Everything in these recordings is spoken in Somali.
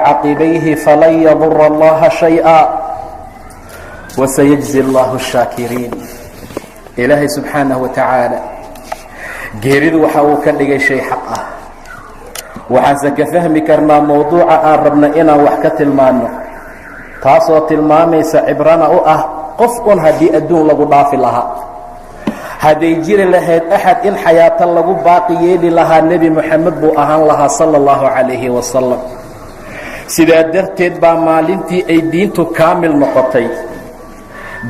Caqibayhi falan yadura allaha shayئa wasayajzi allahu الshaakiriin. Ilaahay subxaanaه wa tacaala geeridu waxa uu ka dhigay shay xaq ah. Waxaanse ka fahmi karnaa mowduuca aan rabna inaan wax ka tilmaanno, taasoo tilmaamaysa cibrana u ah qof un haddii adduun lagu dhaafi lahaa, hadday jiri lahayd axad in xayaato lagu baaqi yeeli lahaa, Nebi Moxamed buu ahaan lahaa, sala allahu calayhi wasalam. Sidaa darteed baa maalintii ay diintu kaamil noqotay,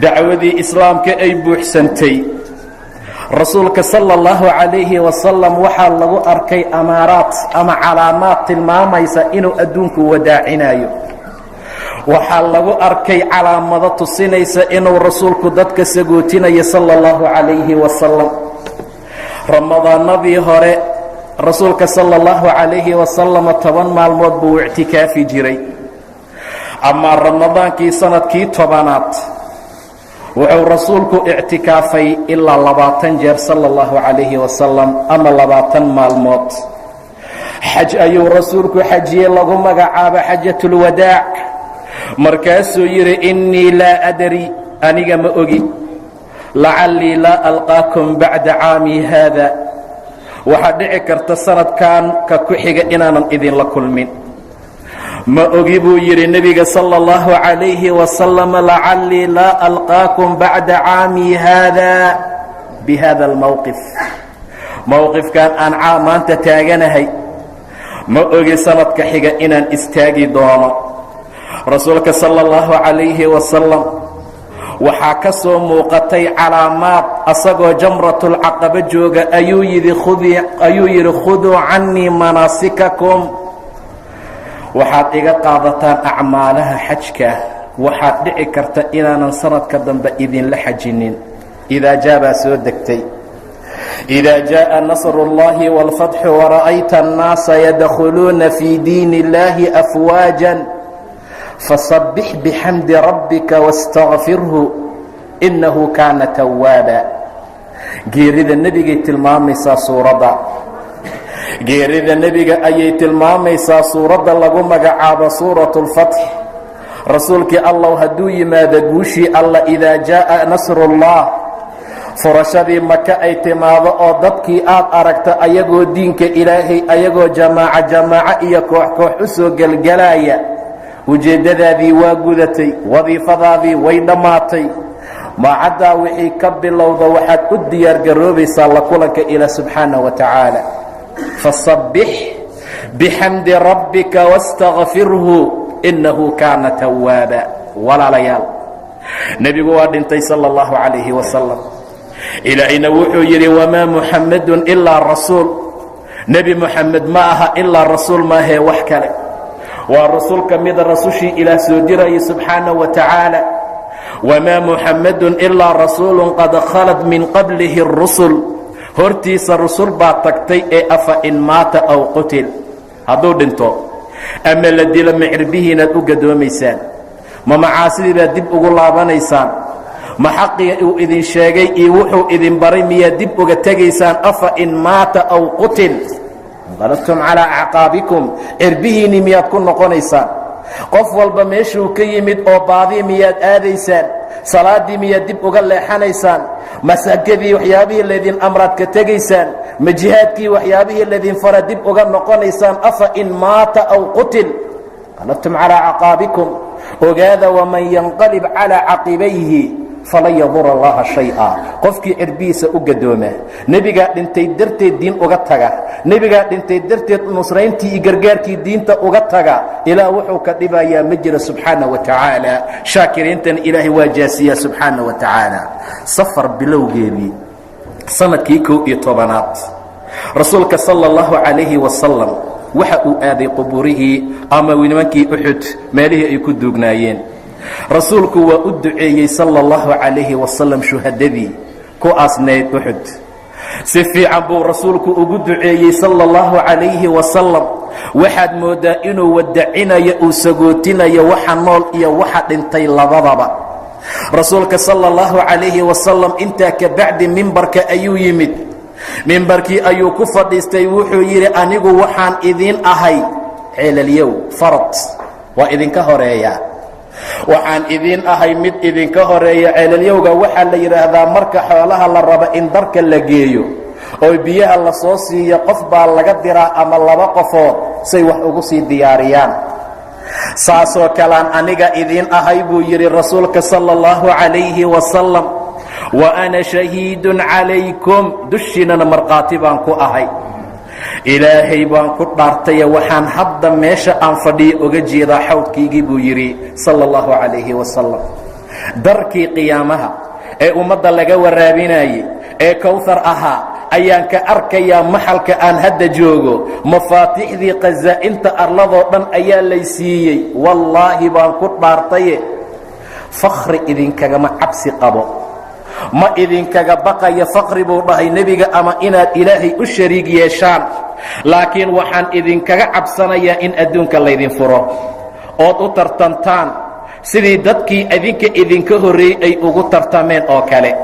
dacwadii islaamka ay buuxsantay, rasuulka sala allahu calayhi wasalam waxaa lagu arkay amaaraad ama calaamaad tilmaamaysa inuu adduunku wadaacinayo. Waxaa lagu arkay calaamado tusinaysa inuu rasuulku dadka sagootinayo, sala allahu calayhi wasalam. Ramadaanadii hore rasuulka sala allahu calayhi wasalam 10 maalmood buu ictikaafi jiray. Amaa ramadaankii sanadkii 10aad wuxuu rasuulku ictikaafay ilaa 20 jeer, sala allahu calayhi wasalam, ama 20 maalmood. Xaj ayuu rasuulku xajiyey lagu magacaabo xajatulwadaac. Markaasuu yidhi: "Innii laa adri, aniga ma ogi, lacallii laa alqaakum bacda caamii haada, waxaa dhici karta sanadkan ka ku xiga inaanan idinla kulmin. Ma ogi," buu yidhi nebiga sala allahu calayhi wasalam, "lacallii laa alqaakum bacda caamii haada bi hada almowqif, mowqifkan aan maanta taaganahay ma ogi sanadka xiga inaan istaagi doono." Rasuulka sala allahu calayhi wasalam waxaa ka soo muuqatay calaamaad. Asagoo jamratulcaqaba jooga ayuu yidhi: "Khuduu cannii manaasikakum, waxaad iga qaadataan acmaalaha xajka, waxaad dhici karta inaanan sanadka dambe idinla xajinin." Idaa jaa baa soo degtay: "إida jaءa nasr اllahi wاlfatxu wara'ayta الnaasa yadkhuluuna fii diin اllahi afwaaja fasabbix bixamdi rabbika wاstagfirhu inahu kaana tawaaba." Geerida nebigay tilmaamaysaa suuradda. Geerida nebiga ayay tilmaamaysaa suuradda lagu magacaabo suuraة اlfatx. Rasuulkii Allow, hadduu yimaado guushii Alla, idaa jaaءa nasr اllah, furashadii Maka ay timaado oo dadkii aad aragta ayagoo diinka Ilaahay, ayagoo jamaaco jamaaco iyo koox koox u soo gelgelaya, ujeeddadaadii waa gudatay, wadiifadaadii way dhammaatay. Maacaddaa wixii ka bilowda waxaad u diyaargaroobaysaa la kulanka Ilaah subxaanah wa tacaala. "Fasabbix bixamdi rabbika wastakfirhu innahu kaana tawaaba." Walaalayaal, nebigu waa dhintay, sala allahu calayhi wasalam. Ilaahayna wuxuu yidhi: "Wamaa Muxammadun ilaa rasuul." Nebi Moxamed ma aha ilaa rasuul maahee wax kale. Waa rasuul ka mida rasushii Ilaah soo dirayay subxaanaه wa tacaala. "Wamaa Muxammadun ilaa rasuulun qad khalat min qablihi اrusul." Hortiisa rusul baa tagtay ee afa in maata aw qutil, hadduu dhinto ama la dilo, micirbihiinaad u gadoomaysaan? Ma macaasidii baad dib ugu laabanaysaan? Ma xaqii uu idin sheegay iyo wuxuu idin baray miyaad dib uga tegaysaan? Afa in maata aw qutil inqalabtum calaa acqaabikum, cirbihiinnii miyaad ku noqonaysaan? Qof walba meeshuu ka yimid oo baadii miyaad aadaysaan? Salaaddii miyaad dib uga leexanaysaan? Masakadii, waxyaabihii laydin amraad ka tegaysaan? Ma jihaadkii, waxyaabihii laydin fara dib uga noqonaysaan? Afa in maata aw qutil inqalabtum calaa acqaabikum. Ogaada, waman yanqalib calaa caqibayhi falan yadura allaha shay-a. Qofkii cirbihiisa u gadooma, nebigaa dhintay darteed diin uga taga, nebigaa dhintay darteed nusrayntii iyo gargaarkii diinta uga taga, Ilaah wuxuu ka dhibayaa ma jiro, subxaana wa tacaala. Shaakiriintana Ilaahay waa jaasiyaa, subxaana wa tacaala. Safar bilowgeedii sanadkii 11aad, rasuulka sala allahu calayhi wasalam waxa uu aaday qubuurihii ama nimankii Uxud meelihii ay ku duugnaayeen. Rasuulku waa u duceeyey, sala allahu calayhi wasalam, shuhadadii ku aasnayd Uxud. Si fiican buu rasuulku ugu duceeyey, sala allahu calayhi wasalam. Waxaad mooddaa inuu wadacinayo, uu sagootinayo waxa nool iyo waxa dhintay labadaba. Rasuulka sala allahu calayhi wasalam intaa ka bacdi mimbarka ayuu yimid, mimbarkii ayuu ku fadhiistay. Wuxuu yidhi: "Anigu waxaan idiin ahay Ceelalyow farad waa idinka horeeya, waxaan idiin ahay mid idinka horeeya. Ceelalyowga waxaa la yidhaahdaa marka xoolaha la rabo in darka la geeyo oo biyaha la soo siiyo, qof baa laga diraa ama laba qofood say wax ugu sii diyaariyaan. Saasoo kalean aniga idiin ahay, buu yidhi rasuulka sala allahu calayhi wasalam. Wa ana shahiidun calaykum, dushiinana markhaati baan ku ahay. Ilaahay baan ku dhaartaye, waxaan hadda meesha aan fadhiyo oga jeedaa xawdkaygii, buu yidhi sala allahu calayhi wasalam. Darkii qiyaamaha ee ummadda laga waraabinayey ee Kowthar ahaa ayaan ka arkayaa maxalka aan hadda joogo. Mafaatixdii khasaa'inta arladoo dhan ayaa lay siiyey. Wallaahi baan ku dhaartaye, fakhri idinkagama cabsi qabo, ma idinkaga baqaya faqri, buu dhahay nebiga, ama inaad Ilaahay u shariig yeeshaan, laakiin waxaan idinkaga cabsanayaa in adduunka laydin furo ood u tartantaan sidii dadkii idinka idinka horreeyey ay ugu tartameen oo kale,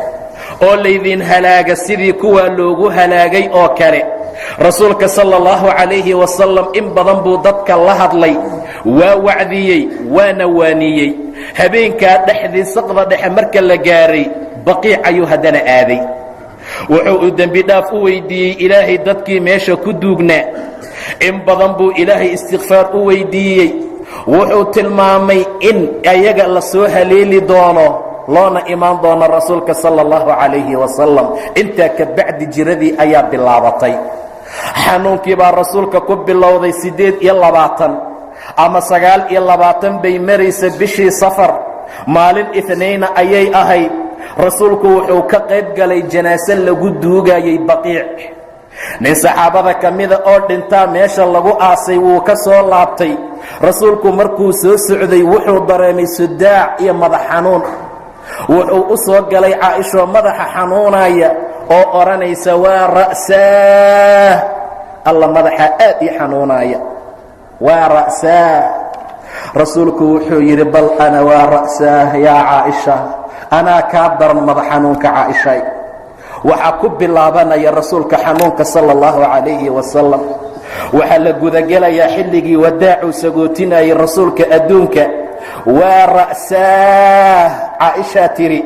oo laydin halaaga sidii kuwaa loogu halaagay oo kale. Rasuulka sala allahu calayhi wasalam in badan buu dadka la hadlay, waa wacdiyey, waana waaniyey. Habeenkaa dhexdii, saqda dhexe marka la gaaray, Baqiic ayuu haddana aaday. Wuxuu uu dembi dhaaf u weydiiyey Ilaahay dadkii meesha ku duugnaa. In badan buu Ilaahay istikfaar u weydiiyey. Wuxuu tilmaamay in ayaga la soo haleeli doono, loona imaan doono rasuulka sala allahu calayhi wasalam. Intaa ka bacdi jiradii ayaa bilaabatay. Xanuunkii baa rasuulka ku bilowday. 28 ama 29 bay maraysa bishii Safar, maalin Itnayna ayay ahayd. Rasuulku wuxuu ka qayb galay janaase lagu duugayay Baqiic. Nin saxaabada ka mida oo dhintaa meesha lagu aasay. Wuu ka soo laabtay rasuulku. Markuu soo socday, wuxuu dareemay sudaac iyo madax xanuun. Wuxuu u soo galay Caaishoo madaxa xanuunaya oo odhanaysa: "Waa ra'saah, Alla, madaxa aad ii xanuunaya, waa ra'saah." Rasuulku wuxuu yidhi: "Bal ana waa ra'saah yaa Caaisha, anaa kaa daran madax xanuunka, Caaishay." Waxaa ku bilaabanaya rasuulka xanuunka sala allahu calayhi wasalam. Waxaa la gudagelayaa xilligii wadaacuu sagootinayay rasuulka adduunka. "Waa ra'saah," Caaishaa tidhi,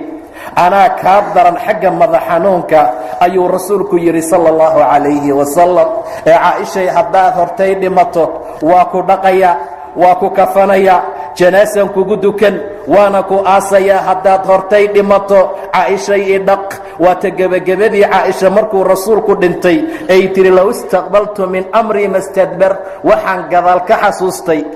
"anaa kaa daran xagga madax xanuunka," ayuu rasuulku yidhi sala allahu calayhi wasalam. "Ee Caaishay, haddaad hortay dhimato, waa ku dhaqaya, waa ku kafanaya, janaasan kugu dukan, waana ku aasayaa. Haddaad hortay dhimato, Caaishay, i dhaq." Waata gebagabadii Caaisha markuu rasuulku dhintay ay tidhi: "Low istaqbaltu min amrii mastadbar." Waxaan gadaal ka xasuustay,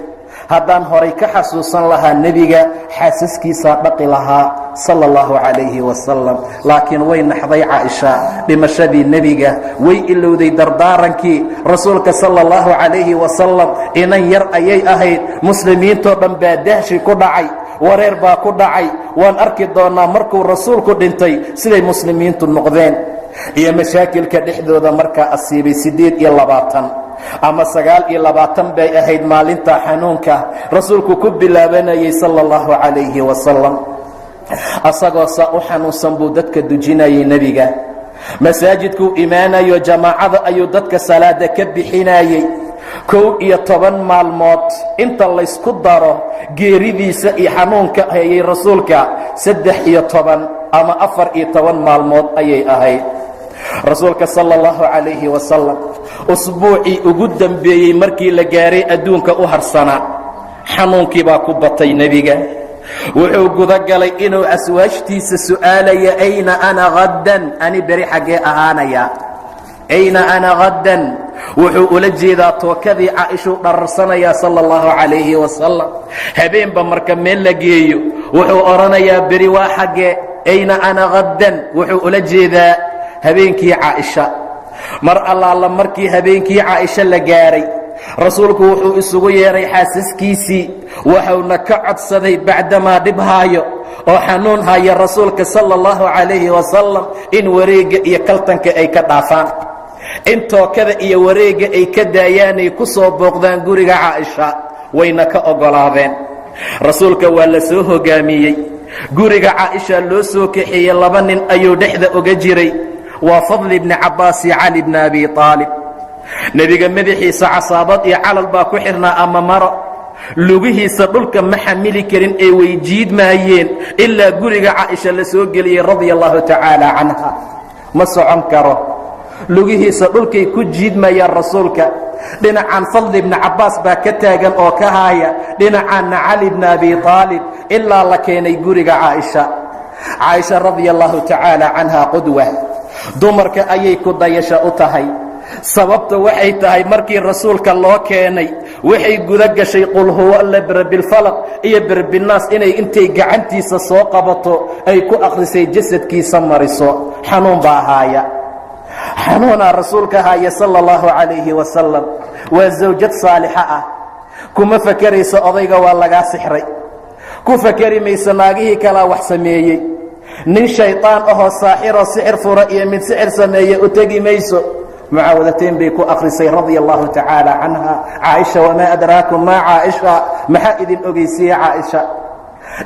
haddaan horay ka xasuusan lahaa, nebiga xaasaskiisaa dhaqi lahaa sala allahu calayhi wasalam. Laakiin way naxday Caaisha dhimashadii nebiga, way ilowday dardaarankii rasuulka sala allahu calayhi wasalam. Inan yar ayay ahayd. Muslimiintoo dhan baa dahshi ku dhacay, wareer baa ku dhacay. Waan arki doonnaa markuu rasuulku dhintay siday muslimiintu noqdeen iyo mashaakilka dhexdooda markaa asiibay. 28 ama 29 bay ahayd maalinta xanuunka rasuulku ku bilaabanayay sala allahu calayhi wasalam. Asagoo saa u xanuunsan buu dadka dujinayay nebiga. Masaajidkuu imaanayo, jamaacada ayuu dadka salaada ka bixinayey. 11 maalmood inta laysku daro geeridiisa iyo xanuunka hayay rasuulka, 13 ama 14 maalmood ayay ahayd. Rasuulka sala allahu calayhi wasalam usbuucii ugu dembeeyey markii la gaaray adduunka u harsanaa, xanuunkii baa ku batay nebiga. Wuxuu gudagalay inuu aswaajtiisa su'aalaya: "Ayna ana haddan? Ani beri xaggee ahaanaya? Ayna ana haddan?" Wuxuu ula jeedaa tookadii Caaishuu dhararsanayaa sala allahu calayhi wasalam. Habeenba marka meel la geeyo, wuxuu odhanayaa: "Beri waa xaggee? Ayna ana haddan?" Wuxuu ula jeedaa habeenkii Caaisha. Mar allaala markii habeenkii Caaisha la gaaray, rasuulku wuxuu isugu yeedhay xaasaskiisii, waxuuna ka codsaday, bacdamaa dhib haayo oo xanuun haya rasuulka sala allahu calayhi wasalam, in wareegga iyo kaltanka ay ka dhaafaan, in tookada iyo wareegga ay ka daayaanay ku soo booqdaan guriga Caaisha. Wayna ka oggolaadeen. Rasuulka waa la soo hoggaamiyey, guriga Caaisha loo soo kaxeeyey. Laba nin ayuu dhexda oga jiray, waa Fadli bni Cabbaas iyo Cali bni Abi Aalib. Nebiga madaxiisa casaabad iyo calal baa ku xirnaa ama maro. Lugihiisa dhulka ma xamili karin ee way jiidmaayeen ilaa guriga Caaisha la soo geliyey radia allahu tacaala canha. Ma socon karo, lugihiisa dhulkay ku jiidmayaan rasuulka. Dhinacan Fadli ibni Cabbaas baa ka taagan oo ka haaya, dhinacaanna Cali bna Abi Aalib, ilaa la keenay guriga Caaisha. Caaisha radia allahu tacaala canha qudwa dumarka ayay ku dayasho u tahay. Sababta waxay tahay, markii rasuulka loo keenay waxay guda gashay qul huwa alla, birabbilfalaq iyo birabbinaas, inay intay gacantiisa soo qabato ay ku akhrisay, jasadkiisa mariso. Xanuun baa haaya, xanuunaa rasuulka haaya sala allahu calayhi wasalam. Waa zawjad saalixa ah. Kuma fakerayso odayga waa lagaa sixray, ku fakeri mayso naagihii kalaa wax sameeyey, nin shaydaan ahoo saaxiroo sixir fura iyo mid sixir sameeye u tegi mayso. Mucaawadatayn bay ku akhrisay radia allahu tacaala canha Caaisha. Wamaa adraakum maa Caaisha? Maxaa idin ogeysiiye Caaisha?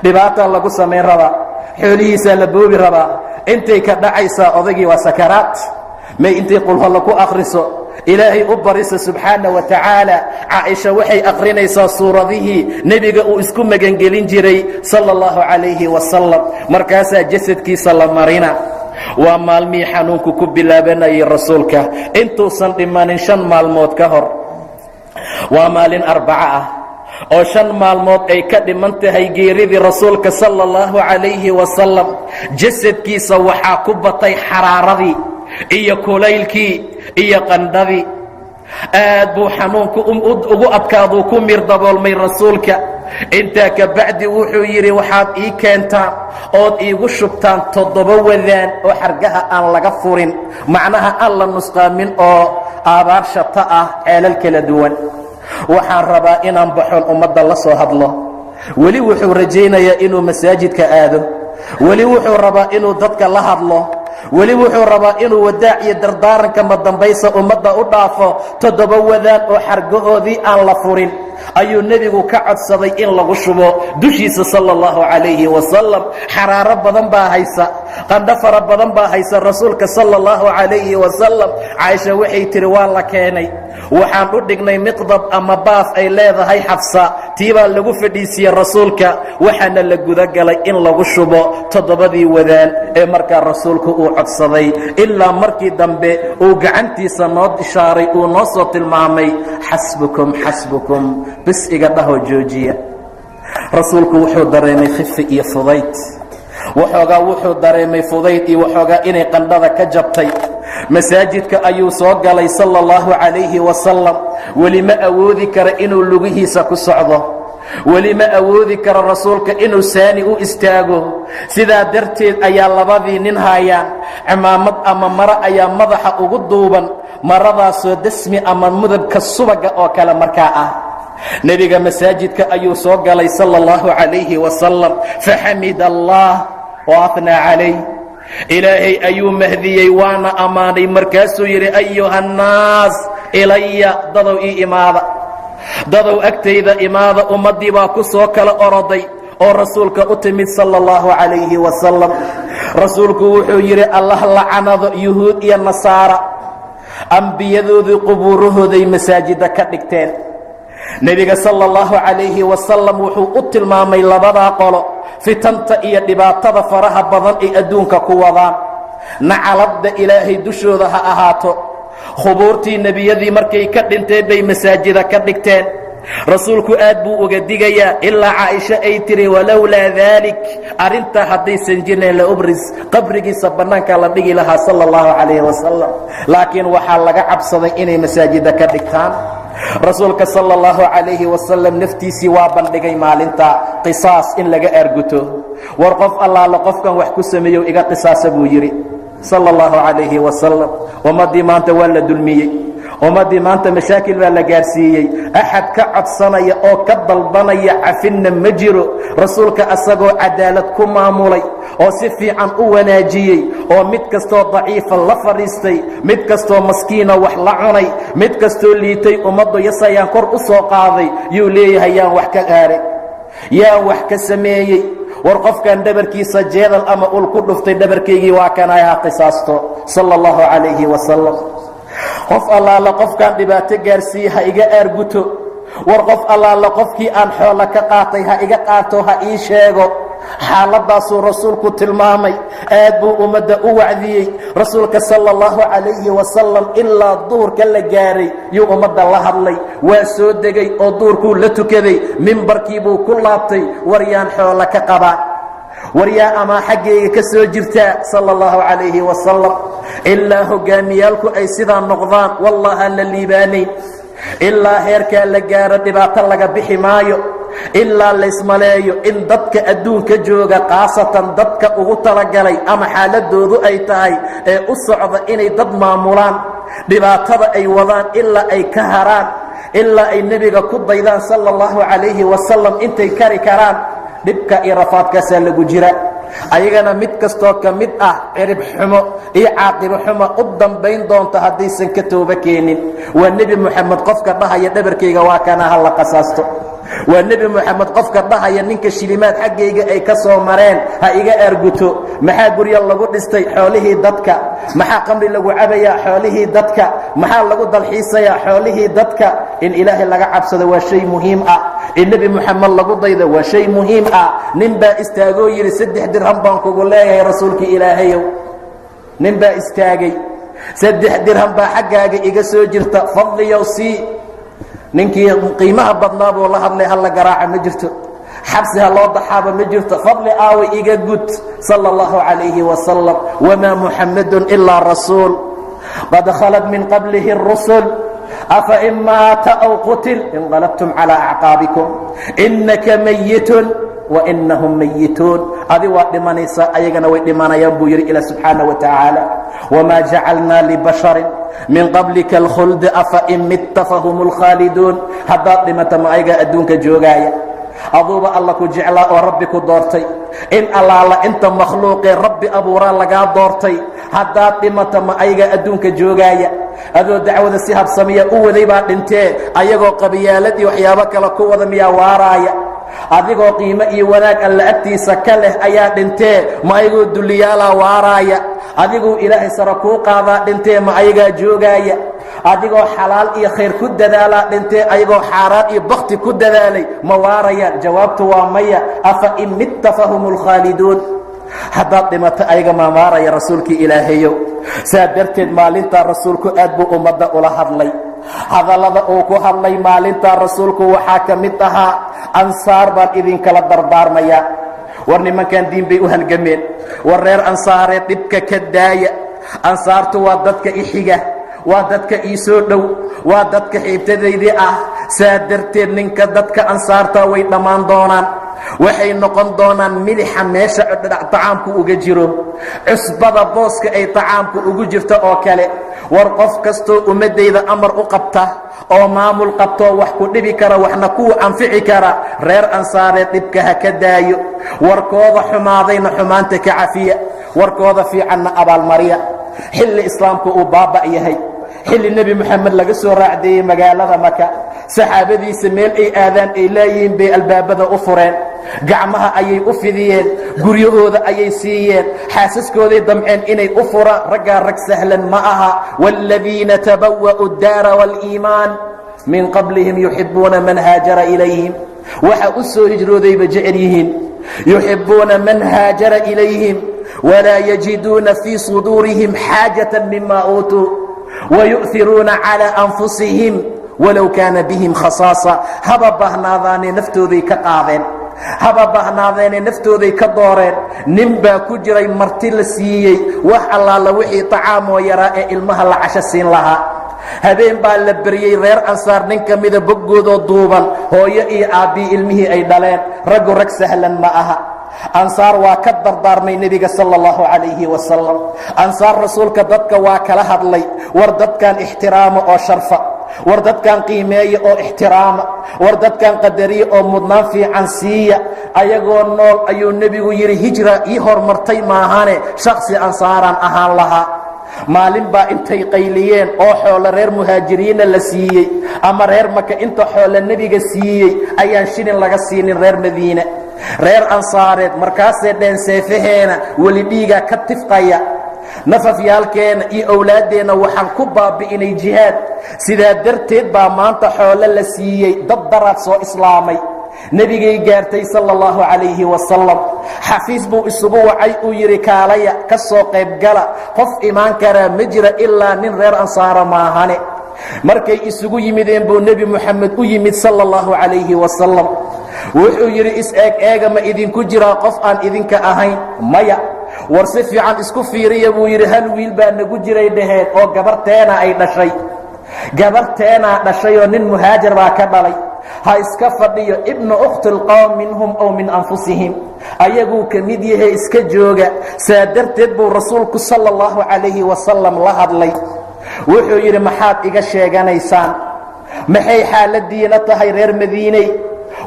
Dhibaataa lagu samayn rabaa, xoolihiisaa la boobi rabaa, intay ka dhacaysaa odaygii waa sakaraat. May intay qulholla ku akhriso, Ilaahay u barisa subxaana wa tacaala. Caaisha waxay akhrinaysaa suuradihii nebiga uu isku magangelin jiray sala allahu calayhi wasalam. Markaasaa jasadkiisa la marina. Waa maalmihii xanuunku ku bilaabanayay rasuulka intuusan dhimanin 5 maalmood ka hor. Waa maalin Arbaco ah oo 5 maalmood ay ka dhiman tahay geeridii rasuulka sala allahu calayhi wasalam. Jasadkiisa waxaa ku batay xaraaradii iyo kulaylkii iyo qandhadii. Aad buu xanuunku ugu adkaaduu ku mir daboolmay rasuulka. Intaa ka bacdi wuxuu yidhi: "Waxaad ii keentaan ood iigu shubtaan toddoba wadaan oo xargaha aan laga furin, macnaha aan la nusqaamin, oo aabaar shata ah, ceelal kala duwan. Waxaan rabaa inaan baxoon ummadda la soo hadlo." Weli wuxuu rajaynayaa inuu masaajidka aado, weli wuxuu rabaa inuu dadka la hadlo, weli wuxuu rabaa inuu wadaac iyo dardaaranka madambaysa ummadda u dhaafo. Toddoba wadaan oo xargahoodii aan la furin ayuu nebigu ka codsaday in lagu shubo dushiisa sala allahu calayhi wasalam. Xaraaro badan baa haysa, qandho fara badan baa haysa rasuulka sala allahu calayhi wasalam. Caaisha waxay tihi: "Waa la keenay, waxaan u dhignay miqdab ama baaf ay leedahay Xafsa. Tii baa lagu fadhiisiiyey rasuulka, waxaana la gudagalay in lagu shubo toddobadii wadaan ee markaa rasuulku uu codsaday, ilaa markii dambe uu gacantiisa noo ishaaray, uu noo soo tilmaamay: 'Xasbukum, xasbukum, bis iga dhahoo joojiya.' Rasuulku wuxuu dareemay khifi iyo fudayd waxoogaa, wuxuu dareemay fudayd iyo waxoogaa inay qandhada ka jabtay. Masaajidka ayuu soo galay sala allahu calayhi wasalam. Weli ma awoodi kara inuu lugihiisa ku socdo, weli ma awoodi karo rasuulka inuu saani u istaago. Sidaa darteed ayaa labadii nin haayaan. Cimaamad ama maro ayaa madaxa ugu duuban, maradaasoo dasmi ama mudabka subaga oo kale markaa ah. Nebiga masaajidka ayuu soo galay sala allahu calayhi wasalam. Faxamid allah wa athnaa calayh, Ilaahay ayuu mahdiyey waana ammaanay. Markaasuu yidhi: "Ayuha annaas, ilaya, dadow ii imaada, dadow agtayda imaada." Ummaddii baa ku soo kala oroday oo rasuulka u timid sala allahu calayhi wasalam. Rasuulku wuxuu yidhi: "Allah lacanado Yuhuud iyo Nasaara, ambiyadoodii qubuurahooday masaajidda ka dhigteen." Nebiga sala allahu calayhi wasalam wuxuu u tilmaamay labadaa qolo fitanta iyo dhibaatada faraha badan ay adduunka ku wadaan. Nacaladda Ilaahay dushooda ha ahaato. Khubuurtii nebiyadii markay ka dhinteen bay masaajida ka dhigteen. Rasuulku aad buu uga digayaa, ilaa Caaisha ay tiri: "Walowlaa daalik, arrintaa haddaysan jirnayn, la ubris, qabrigiisa bannaankaa la dhigi lahaa sala allahu calayhi wasalam, laakiin waxaa laga cabsaday inay masaajida ka dhigtaan." Rasuulka sala allahu calayhi wasalam naftiisii waa bandhigay maalinta qisaas in laga aarguto. "War qof allaale qofkan wax ku sameeyow, iga qisaasa," buu yidhi sala allahu calayhi wasalam. Ummaddii maanta waa la dulmiyey, ummaddii maanta mashaakil baa la gaarsiiyey. Axad ka codsanaya oo ka dalbanaya cafinna ma jiro. Rasuulka asagoo cadaalad ku maamulay oo si fiican u wanaajiyey, oo mid kastoo daciifa la fadhiistay, mid kastoo maskiina wax la cunay, mid kastoo liitay ummaddu yasayaan kor u soo qaaday, yuu leeyahay: "Yaan wax ka gaaray? Yaan wax ka sameeyey? War qofkan dhabarkiisa jeedal ama ul ku dhuftay, dhabarkaygii waa kanay, ha qisaasto," sala allahu calayhi wasalam. Qof allaala qofkaan dhibaato gaarsiiye ha iga aarguto. War qof allaala qofkii aan xoolo ka qaatay ha iga qaato, ha ii sheego. Xaaladdaasuu rasuulku tilmaamay. Aad buu ummadda u wacdiyey rasuulka sala allahu calayhi wasalam. Ilaa duhurka la gaaray yuu ummadda la hadlay. Waa soo degay oo duhurkuu la tukaday, mimbarkiibuu ku laabtay. War yaan xoolo ka qabaa? War yaa amaa xaggayga ka soo jirtaa? Sala allahu calayhi wasalam. Ilaa hoggaamiyaalku ay sidaa noqdaan, wallahaan la liibaanayn. Ilaa heerkaa la gaaro, dhibaato laga bixi maayo. Ilaa laysmaleeyo in dadka adduunka jooga, khaasatan dadka ugu talagalay ama xaaladoodu ay tahay ee u socda inay dad maamulaan, dhibaatada ay wadaan ilaa ay ka haraan, ilaa ay nebiga ku daydaan sala allahu calayhi wasalam intay kari karaan, dhibka iyo rafaadkaasaa lagu jira. Ayagana mid kastoo ka mid ah cirib xumo iyo caaqibo xumo u dambayn doonta haddaysan ka tooba keenin. Waa Nebi Moxamed qofka dhahaya, "Dhabarkayga waa kana, ha la qasaasto." Waa Nebi Moxamed qofka dhahaya, "Ninka shilimaad xaggayga ay ka soo mareen ha iga aarguto." Maxaa guryo lagu dhistay? Xoolihii dadka. Maxaa qamri lagu cabayaa? Xoolihii dadka. Maxaa lagu dalxiisayaa? Xoolihii dadka. In Ilaahay laga cabsado waa shay muhiim ah. In Nebi Moxamed lagu daydo waa shay muhiim ah. Nin baa istaagoo yidhi, "3 dirham baan kugu leeyahay, rasuulkii Ilaahayow." Nin baa istaagay, "3 dirham baa xaggaaga iga soo jirta, fadliyow sii." Ninkii qiimaha badnaa buu la hadlay. Ha la garaaca ma jirto, xabsi ha loo daxaaba ma jirto, fadli aaway, iga gud. Sala allahu calayhi wasalam. Wamaa Muxamadun ilaa rasuul qad khalat min qablihi الrusul, afa in maata aw qutil inqalabtum calىa acqaabikum. Inaka mayitun wainahum mayituun. Adi waa dhimanaysaa, ayagana way dhimanayaan, buu yidhi Ilah subxaana wa tacaala. Wamaa jacalnaa libasharin min qablika alkhuld, afa in mitta fahum اlkhaaliduun. Haddaad dhimata, ma ayagaa adduunka joogaaya? Aduuba Alla ku jeclaa oo Rabbi ku doortay. In allaala inta makhluuqee Rabbi abuuraa lagaa doortay. Haddaad dhimata, ma ayagaa adduunka joogaaya? Adoo dacwada si habsamiya u waday baa dhintee, ayagoo qabiyaalad iyo waxyaabo kale ku wada miyaa waaraaya? Adigoo qiimo iyo wanaag Alla agtiisa ka leh ayaa dhintee, ma ayagoo dulliyaalaa waaraaya? Adiguu Ilaahay sara kuu qaadaa dhintee, ma ayagaa joogaaya? Adigoo xalaal iyo khayr ku dadaalaa dhintee, ayagoo xaaraan iyo bakti ku dadaalay ma waarayaan? Jawaabtu waa maya. Afa in mitta fahum lkhaaliduun. Haddaad dhimato, ayaga maa waaraya, rasuulkii Ilaahayow? Saa darteed maalintaa rasuulku aad buu ummadda ula hadlay. Hadallada uu ku hadlay maalintaa rasuulku waxaa ka mid ahaa, "Ansaar baan idinkala dardaarmayaa. War nimankan diin bay u halgameen. War reer Ansaareed, dhibka ka daaya. Ansaartu waa dadka i xiga, waa dadka ii soo dhow, waa dadka xiibtadaydii ah. Saa darteed ninka dadka ansaarta way dhammaan doonaan. Waxay noqon doonaan milixa meesha tacaamku uga jiro, cusbada booska ay tacaamku ugu jirto oo kale. War qof kastoo ummaddayda amar u qabta oo maamul qabtoo wax ku dhibi kara, waxna kuwa anfici kara, reer Ansaareed dhibka ha ka daayo. Warkooda xumaadayna xumaanta ka cafiya, warkooda fiicanna abaalmariya." Xilli islaamku uu baaba' yahay, xilli Nebi Moxamed laga soo raacdeeyey magaalada Maka, saxaabadiisa meel ay aadaan ay laayihiin bay albaabada u fureen, gacmaha ayay u fidiyeen, guryahooda ayay siiyeen, xaasaskooday damceen inay u furaan. Raggaa rag sahlan ma aha. Wاladiina tabawa'u اdaara wاliimaan min qablihim yuxibuuna man haajara ilayhim. Waxa u soo hijroodayba jecel yihiin. Yuxibuuna man haajara ilayhim walaa yajiduuna fii suduurihim xaajaة mima uutuu wayu'hiruuna calىa anfusihim walow kaana bihim khasaasa. Haba baahnaadaanee naftooday ka qaadeen, haba baahnaadeenee naftooday ka dooreen. Nin baa ku jiray marti la siiyey wax allaala wixii tacaamoo yaraa ee ilmaha la casho siin lahaa. Habeen baa la beriyey reer Ansaar nin ka mida boggoodoo duuban, hooyo iyo aabbii ilmihii ay dhaleen. Raggu rag sahlan ma aha. Ansaar waa ka dardaarmay nebiga sala allahu calayhi wasalam. Ansaar rasuulka dadka waa kala hadlay. "War dadkan ixtiraama oo sharfa, war dadkan qiimeeya oo ixtiraama, war dadkan qadariya oo mudnaan fiican siiya." Ayagoo nool ayuu nebigu yidhi, "Hijra ii hormartay maahane, shaksi ansaaraan ahaan lahaa." Maalin baa intay qayliyeen oo xoolo reer muhaajiriinna la siiyey ama reer Maka inta xoolo nebiga siiyey ayaan shilin laga siinin reer Madiine, reer Ansaareed. Markaasay dheen, "Seefaheena weli dhiigaa ka tifqaya, Nafafyaalkeenna iyo owlaaddeenna waxaan ku baabi'inay jihaad. Sidaa darteed baa maanta xoolo la siiyey dad daraad soo islaamay. Nebigay gaartay sala allahu calayhi wasalam. Xafiis buu isugu wacay, uu yidhi: "Kaalaya, ka soo qaybgala, qof imaan karaa ma jira ilaa nin reer Ansaara maahane." Markay isugu yimideen buu Nebi Moxamed u yimid sala allahu calayhi wasalam. Wuxuu yidhi: "Is-eeg eega, ma idinku jiraa qof aan idinka ahayn?" "Maya." "War si fiican isku fiiriya," buu yidhi. "Hal wiil baa nagu jiray," dhaheen, "oo gabarteena ay dhashay, gabarteenaa dhashayoo nin muhaajir baa ka dhalay. Ha iska fadhiyo, ibnu ukhti alqowm minhum ow min anfusihim, ayaguu ka mid yahay, iska jooga." Saa darteed buu Rasuulku sala allahu calayhi wasalam la hadlay. Wuxuu yidhi: "Maxaad iga sheeganaysaan? Maxay xaaladiina tahay, reer Madiiney?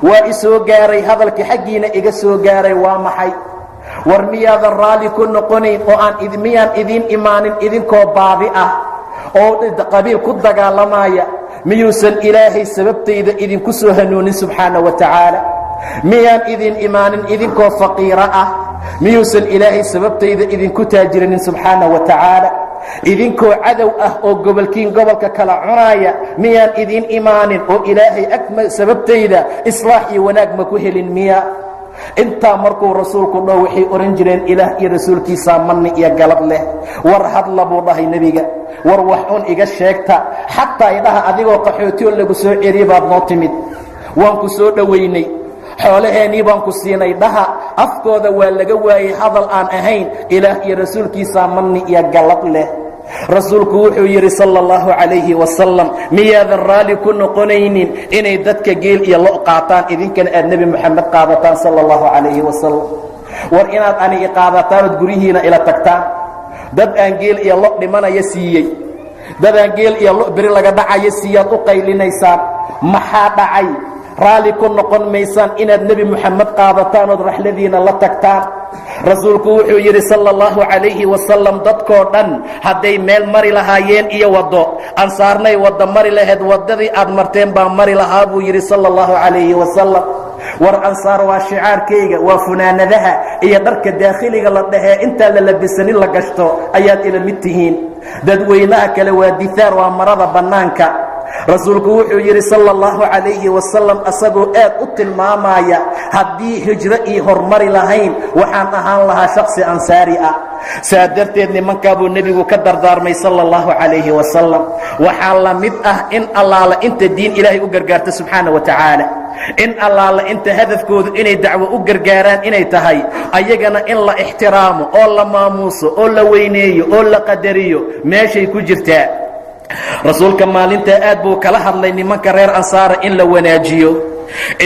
Waa i soo gaaray hadalkii xaggiina iga soo gaaray, waa maxay? War miyaadan raalli ku noqonayn oo aan miyaan idiin imaanin idinkoo baadi ah oo qabiil ku dagaalamaya? Miyuusan Ilaahay sababtayda idinku soo hanuunin subxaana wa tacaala? Miyaan idin imaanin idinkoo faqiiro ah? Miyuusan Ilaahay sababtayda idinku taajirinin subxaana wa tacaala? Idinkoo cadow ah oo gobolkiin gobolka kala cunaaya miyaan idin imaanin oo Ilaahay ag sababtayda islaax iyo wanaag ma ku helin miya?" Intaa markuu Rasuulku dhaho, waxay odhan jireen: "Ilaah iyo rasuulkiisaa manni iyo galab leh." "War hadla," buu dhahay Nebiga. "War wax un iga sheegta, xataa idhaha adigoo qaxootiyoo lagu soo celiye baad noo timid, waan ku soo dhowaynay, xoolaheennii baan ku siinay," dhaha. Afkooda waa laga waayey hadal aan ahayn "Ilaah iyo rasuulkiisaa manni iyo galab leh." Rasuulku wuxuu yidhi sala allahu calayhi wasalam: "Miyaadan raalli ku noqonaynin inay dadka geel iyo lo qaataan, idinkana aad Nebi Moxamed qaadataan sala allahu calayhi wasalam? War inaad ani i qaadataan ood guryihiina ila tagtaan, dad aan geel iyo lo dhimanaya siiyey, dad aan geel iyo lo beri laga dhacayo siiyaad u qaylinaysaan. Maxaa dhacay? Raalli ku noqon maysaan inaad Nebi Moxamed qaadataan ood raxladiina la tagtaan?" Rasuulku wuxuu yidhi sala allahu calayhi wasalam: "Dadkoo dhan hadday meel mari lahaayeen iyo waddo, Ansaarnay waddo mari lahayd, waddadii aad marteen baa mari lahaa," buu yidhi sala allahu calayhi wasalam. War Ansaar waa shicaarkayga, waa funaanadaha iyo dharka daakhiliga la dhahee intaan la labisanin la gashto ayaad ila mid tihiin. Dadweynaha kale waa dihaar, waa marada bannaanka. Rasuulku wuxuu yidhi sala allahu calayhi wasalam, asagoo aad u tilmaamaya: "Haddii hijro ii hormari lahayn, waxaan ahaan lahaa shaksi Ansaari ah." Saa darteed nimankaa buu Nebigu ka dardaarmay sala allahu calayhi wasalam. Waxaa la mid ah in allaala inta diin Ilaahay u gargaarta subxaana wa tacaala, in allaala inta hadafkoodu inay dacwo u gargaaraan inay tahay, ayagana in la ixtiraamo oo la maamuuso oo la weyneeyo oo la qadariyo meeshay ku jirtaa. Rasuulka maalintaa aad buu kala hadlay nimanka reer Ansaara in la wanaajiyo.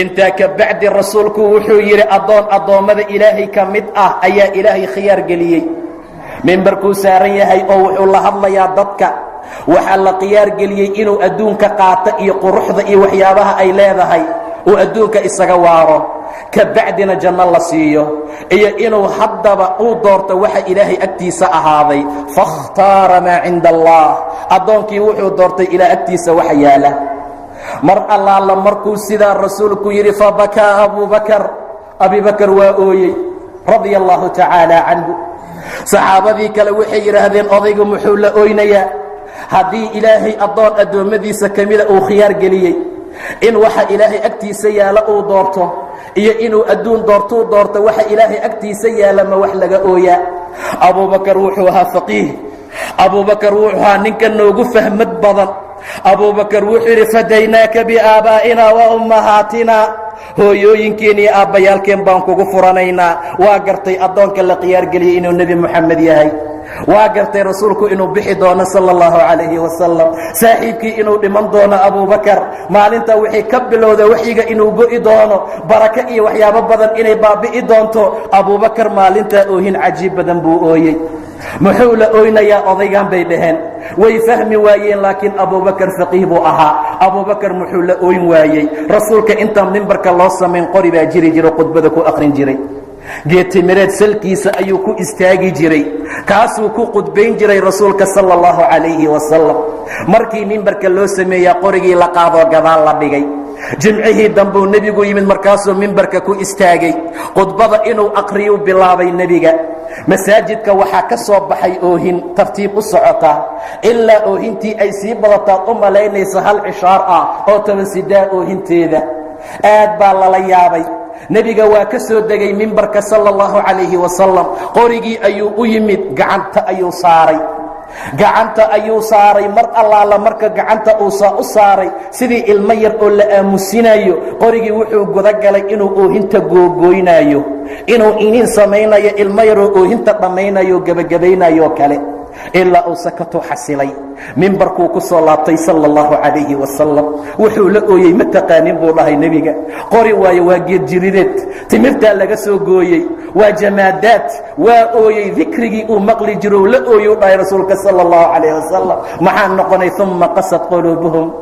Intaa ka bacdi Rasuulku wuxuu yidhi: "Addoon addoommada Ilaahay ka mid ah ayaa Ilaahay khiyaar geliyey." Mimbarkuu saaran yahay oo wuxuu la hadlayaa dadka. Waxaa la khiyaar geliyey inuu adduunka qaato iyo quruxda iyo waxyaabaha ay leedahay, uu adduunka isaga waaro, ka bacdina janno la siiyo, iyo inuu haddaba uu doorto waxa Ilaahay agtiisa ahaaday. Faاkhtaara maa cinda Allah. Addoonkii wuxuu doortay Ilaah agtiisa waxa yaala. Mar allaala markuu sidaa Rasuulku yidhi, fabakaa Abubakar. Abibakar waa ooyey radia allahu tacaala canhu. Saxaabadii kale waxay yidhaahdeen: "Odaygu muxuu la oynayaa haddii Ilaahay addoon addoommadiisa ka mida uu khiyaar geliyey in waxa Ilaahay agtiisa yaala uu doorto iyo inuu adduun doortuu doorto waxa Ilaahay agtiisa yaala, ma wax laga ooyaa?" Abubakar wuxuu ahaa faqiih. Abubakar wuxuu ahaa ninka noogu fahmad badan. Abubakar wuxuu yidhi: "Fadaynaaka biaabaa'ina wa ummahaatina, hooyooyinkeen iyo aabbayaalkeen baan kugu furanaynaa. Waa gartay addoonka la khiyaargeliyey inuu Nebi Moxamed yahay. Waa gartay Rasuulku inuu bixi doono sala allahu calayhi wasalam, saaxiibkii inuu dhiman doono. Abubakar maalintaa wixii ka bilowda waxyiga inuu go'i doono, barako iyo waxyaabo badan inay baabi'i doonto. Abubakar maalintaa oohin cajiib badan buu ooyey. "Muxuu la oynayaa odaygan?" bay dhaheen. Way fahmi waayeen, laakiin Abubakar faqiih buu ahaa. Abubakar muxuu la ooyn waayey? Rasuulka intaan mimbarka loo samayn qori baa jiri jiro, khudbada ku aqrin jiray. Geetimireed salkiisa ayuu ku istaagi jiray, kaasuu ku khudbayn jiray Rasuulka sala allahu calayhi wasalam. Markii mimbarka loo sameeyaa, qorigii la qaadoo gadaal la dhigay. Jimcihii dambuu Nebigu yimid, markaasuu mimbarka ku istaagay, khudbada inuu aqriyuu bilaabay Nebiga. Masaajidka waxaa ka soo baxay oohin tartiib u socota, ilaa oohintii ay sii badataad u malaynaysa hal cishaar ah oo 10 sidaa. Oohinteeda aad baa lala yaabay. Nebiga waa ka soo degay mimbarka sala allahu calayhi wasalam. Qorigii ayuu u yimid, gacanta ayuu saaray, gacanta ayuu saaray. Mar allaala marka gacanta uusaa u saaray, sidii ilmo yar oo la aamusinayo, qorigii wuxuu gudagalay inuu oohinta googooynaayo, inuu iniin samaynayo, ilmo yaroo oohinta dhammaynayo, gebagabaynayo kale, ilaa uu sakatuu xasilay. Mimbarkuu ku soo laabtay sala allahu calayhi wasalam. Wuxuu la ooyey ma taqaanin, buu dhahay nebiga. Qori waayo, waa geedjirideed, timirtaa laga soo gooyey, waa jamaadaad. Waa ooyey, dikrigii uu maqli jiro la ooyey, u dhahay rasuulka sala allahu calayh wasalam. Maxaa noqonay? Uma qasad quluubuhum,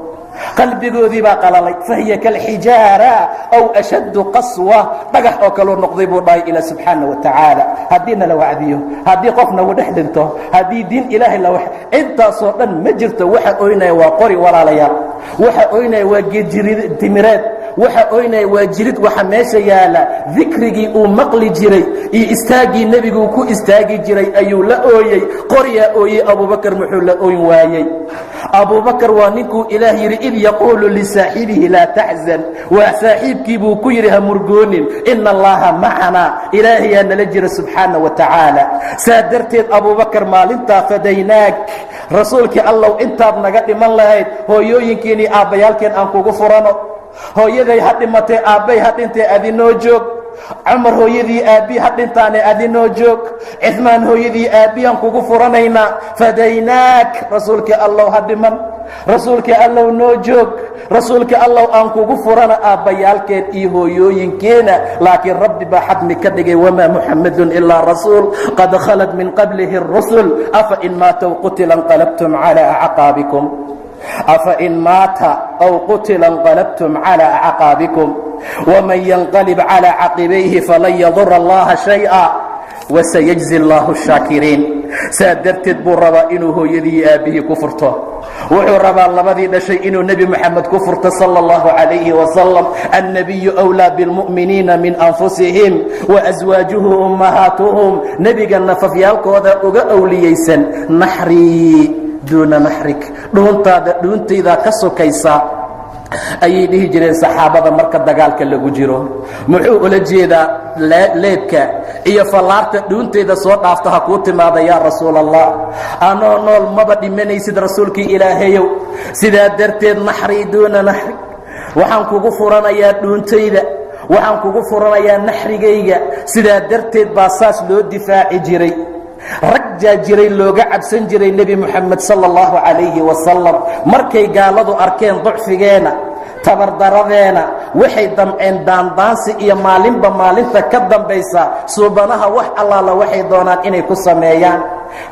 qalbigoodii baa qalalay. Fahiya kalxijaara aw ashaddu qaswa, dhagax oo kaluu noqday, buu dhahay ilaa subxaana wa tacaala. Haddii nala wacdiyo, haddii qof nagu dhex dhinto, haddii diin ilaahay la, intaasoo dhan ma jirto. Waxa oynaya waa qori, walaalayaal. Waxa oynaya waa geedjirid timireed. Waxa oynaya waa jirid. Waxa meesha yaala dikrigii uu maqli jiray iyo istaaggii nebiguu ku istaagi jiray ayuu la ooyey. Qoryaa ooyey, Abubakar muxuu la ooyn waayey? Abubakar waa ninkuu Ilaah yidhi: "Id yaquulu lisaaxibihi laa taxzan." Waa saaxiibkii buu ku yidhi: "Ha murgoonin, ina Allaha macanaa." Ilaahayaa nala jira subxaana wa tacaala. Saa darteed Abubakar maalintaa: "Fadaynaak, rasuulkii Allow, intaad naga dhiman lahayd, hooyooyinkiin iyo aabbayaalkeen aan kugu furano. Hooyaday ha dhimatay, aabbay ha dhintay, adinoo joog. Cumar hooyadii aabbii ha dhintaane, adinoo joog. Cifmaan hooyadii aabbiyaan kugu furanaynaa. Fadaynaak, rasuulkii Allow, ha dhiman. Rasuulkii Allow, noo joog. Rasuulkii Allow, aan kugu furana aabbayaalkeen iyo hooyooyinkeena." Laakiin Rabbi baa xadmi ka dhigay: "Wamaa Muxamadun ilaa rasuul qad khalat min qablihi الrusul, afa in maata aw qutila inqalabtum calى acqaabikum, afa in maata aw qutila inqalabtum calى acqaabikum, wman yanqalib calى caqibayhi falan yadura Allaha shayئa, wasayajzi Allahu shaakiriin." Saa darteed buu rabaa inuu hooyadii iyo aabbihii ku furto. Wuxuu rabaa labadii dhashay inuu Nebi Moxamed ku furto sala اllahu calayhi wasalam. "Annabiyu wlaa bilmu'miniina min anfusihim waaswaajuhu ummahaatuhum." Nebiga nafafyaalkooda uga awliyeysan. "Naxrii duuna naxrik," dhuuntaada dhuuntaydaa ka sokaysa, ayay dhihi jireen saxaabada marka dagaalka lagu jiro. Muxuu ula jeedaa? Leebka iyo fallaarta dhuuntayda soo dhaafta ha kuu timaada, yaa Rasuul Allah. Anoo nool maba dhimanaysid, rasuulkii Ilaahayow. Sidaa darteed "naxrii duuna naxri", waxaan kugu furanayaa dhuuntayda, waxaan kugu furanayaa naxrigayga. Sidaa darteed baa saas loo difaaci jiray. Rag jaa jiray looga cabsan jiray Nebi Moxamed sala allahu calayhi wasalam. Markay gaaladu arkeen ducfigeena, tabardaradeena, waxay damceen daandaansi iyo maalinba maalinta ka dambaysa suubanaha wax allaala waxay doonaan inay ku sameeyaan,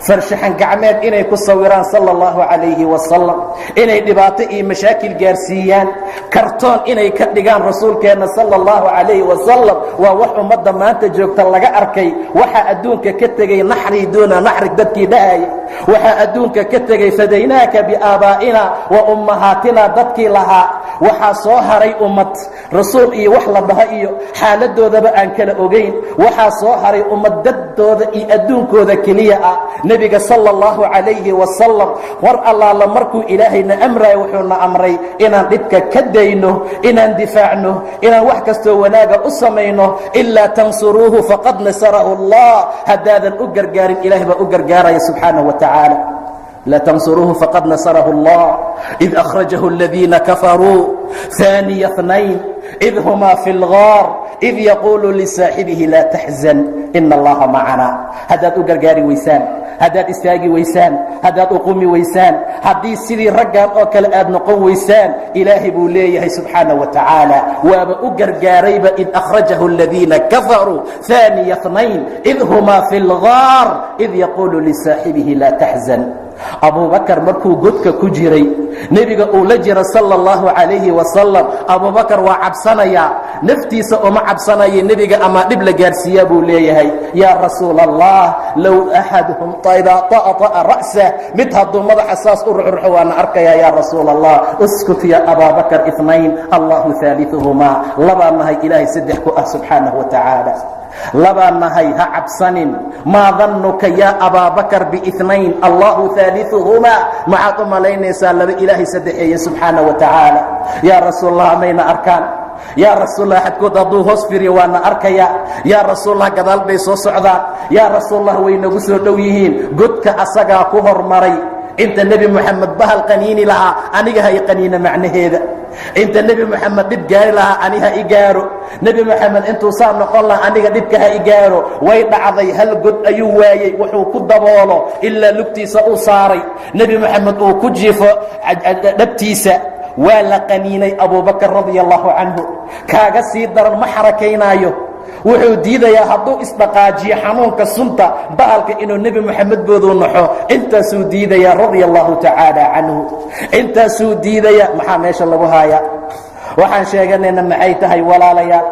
farshaxan gacmeed inay ku sawiraan sala allahu calayhi wasalam, inay dhibaato iyo mashaakil gaarsiiyaan, kartoon inay ka dhigaan rasuulkeenna sala allahu calayhi wasalam. Waa wax ummadda maanta joogta laga arkay. Waxaa adduunka ka tegey "naxrii duuna naxrig" dadkii dhahaya. Waxaa adduunka ka tegey "fadaynaaka biaabaa'ina wa ummahaatina" dadkii lahaa. Waxaa soo haray ummad rasuul iyo wax la dhaho iyo xaaladoodaba aan kala ogayn. Waxaa soo haray ummad daddooda iyo adduunkooda keliya ah. Nebiga sala allahu calayhi wasalam, war allaala markuu Ilaahayna amrayo, wuxuuna amray inaan dhibka ka dayno, inaan difaacno, inaan wax kastoo wanaaga u samayno. "Ilaa tansuruuhu faqad nasarahu Allah." Haddaadan u gargaarin, Ilahay baa u gargaaraya subxaanaه wa tacaala. "La tansuruuhu faqad nasarahu Allah id akhrajahu aladiina kafaruu ثaaniya اثnayn id humaa fi اlgaar id yaquulu lisaaxibihi laa taxzan ina Allaha macana." Haddaad u gargaari weysaan, haddaad istaagi weysaan, haddaad uqumi weysaan, haddii sidii raggan oo kale aad noqon weysaan, Ilaahay buu leeyahay subxaana wa tacaala waaba u gargaarayba. "Id akhrajahu aladiina kafaruu ثaaniya اثnayn id humaa fi اlgaar id yaquulu lisaaxibihi laa taxzan." Abubakar markuu godka ku jiray, nebiga uu la jira sala allahu calayhi wasalam, Abubakar waa cabsanayaa. Naftiisa uma cabsanaya, nebiga amaa dhib la gaarsiiyaa buu leeyahay. "Yaa Rasuul Allah, low axaduhum idaa ta'طa'a ra'sah," mid hadduu madaxa saas u ruxruxo waana arkayaa, yaa Rasuul Allah. "Uskut ya Abaabakar, inayn Allahu haaliثuhumaa." Labaa nahay, Ilaahay saddex ku ah subxaanahu wa tacaala. Labaa nahay, ha cabsanin. Maa dannuka yaa abaabakar biinayn Allahu aaliuhumaa? Maxaad u malaynaysaa laba Ilaahay saddexeeye subxaana wa tacaala? Yaa Rasuulallah, mayna arkaan? Yaa Rasuulallah, xadkood hadduu hoos firiyo waana arkayaa. Yaa Rasuulallah, gadaal bay soo socdaan. Yaa Rasuulallah, way nagu soo dhow yihiin. Godka asagaa ku hormaray. Inta Nebi Moxamed bahal qaniini lahaa, aniga ha i qaniina. Macnaheeda, inta Nebi Moxamed dhib gaari lahaa, ani ha i gaaro. Nebi Moxamed intuu saa noqon lahaa, aniga dhibka ha i gaaro. Way dhacday. Hal god ayuu waayey wuxuu ku daboolo ilaa lugtiisa uu saaray, Nebi Moxamed uu ku jiifo dhabtiisa. Waa la qaniinay Abubakar radia Allahu canhu. Kaaga sii daran, ma xarakaynaayo. Wuxuu diidayaa hadduu isdhaqaajiyo xanuunka sunta bahalka inuu Nebi Moxamed booduu naxo. Intaasuu diidayaa radia Allahu tacaala canhu. Intaasuu diidaya. Maxaa meesha lagu haayaa? Waxaan sheeganayna maxay tahay, walaalayaal?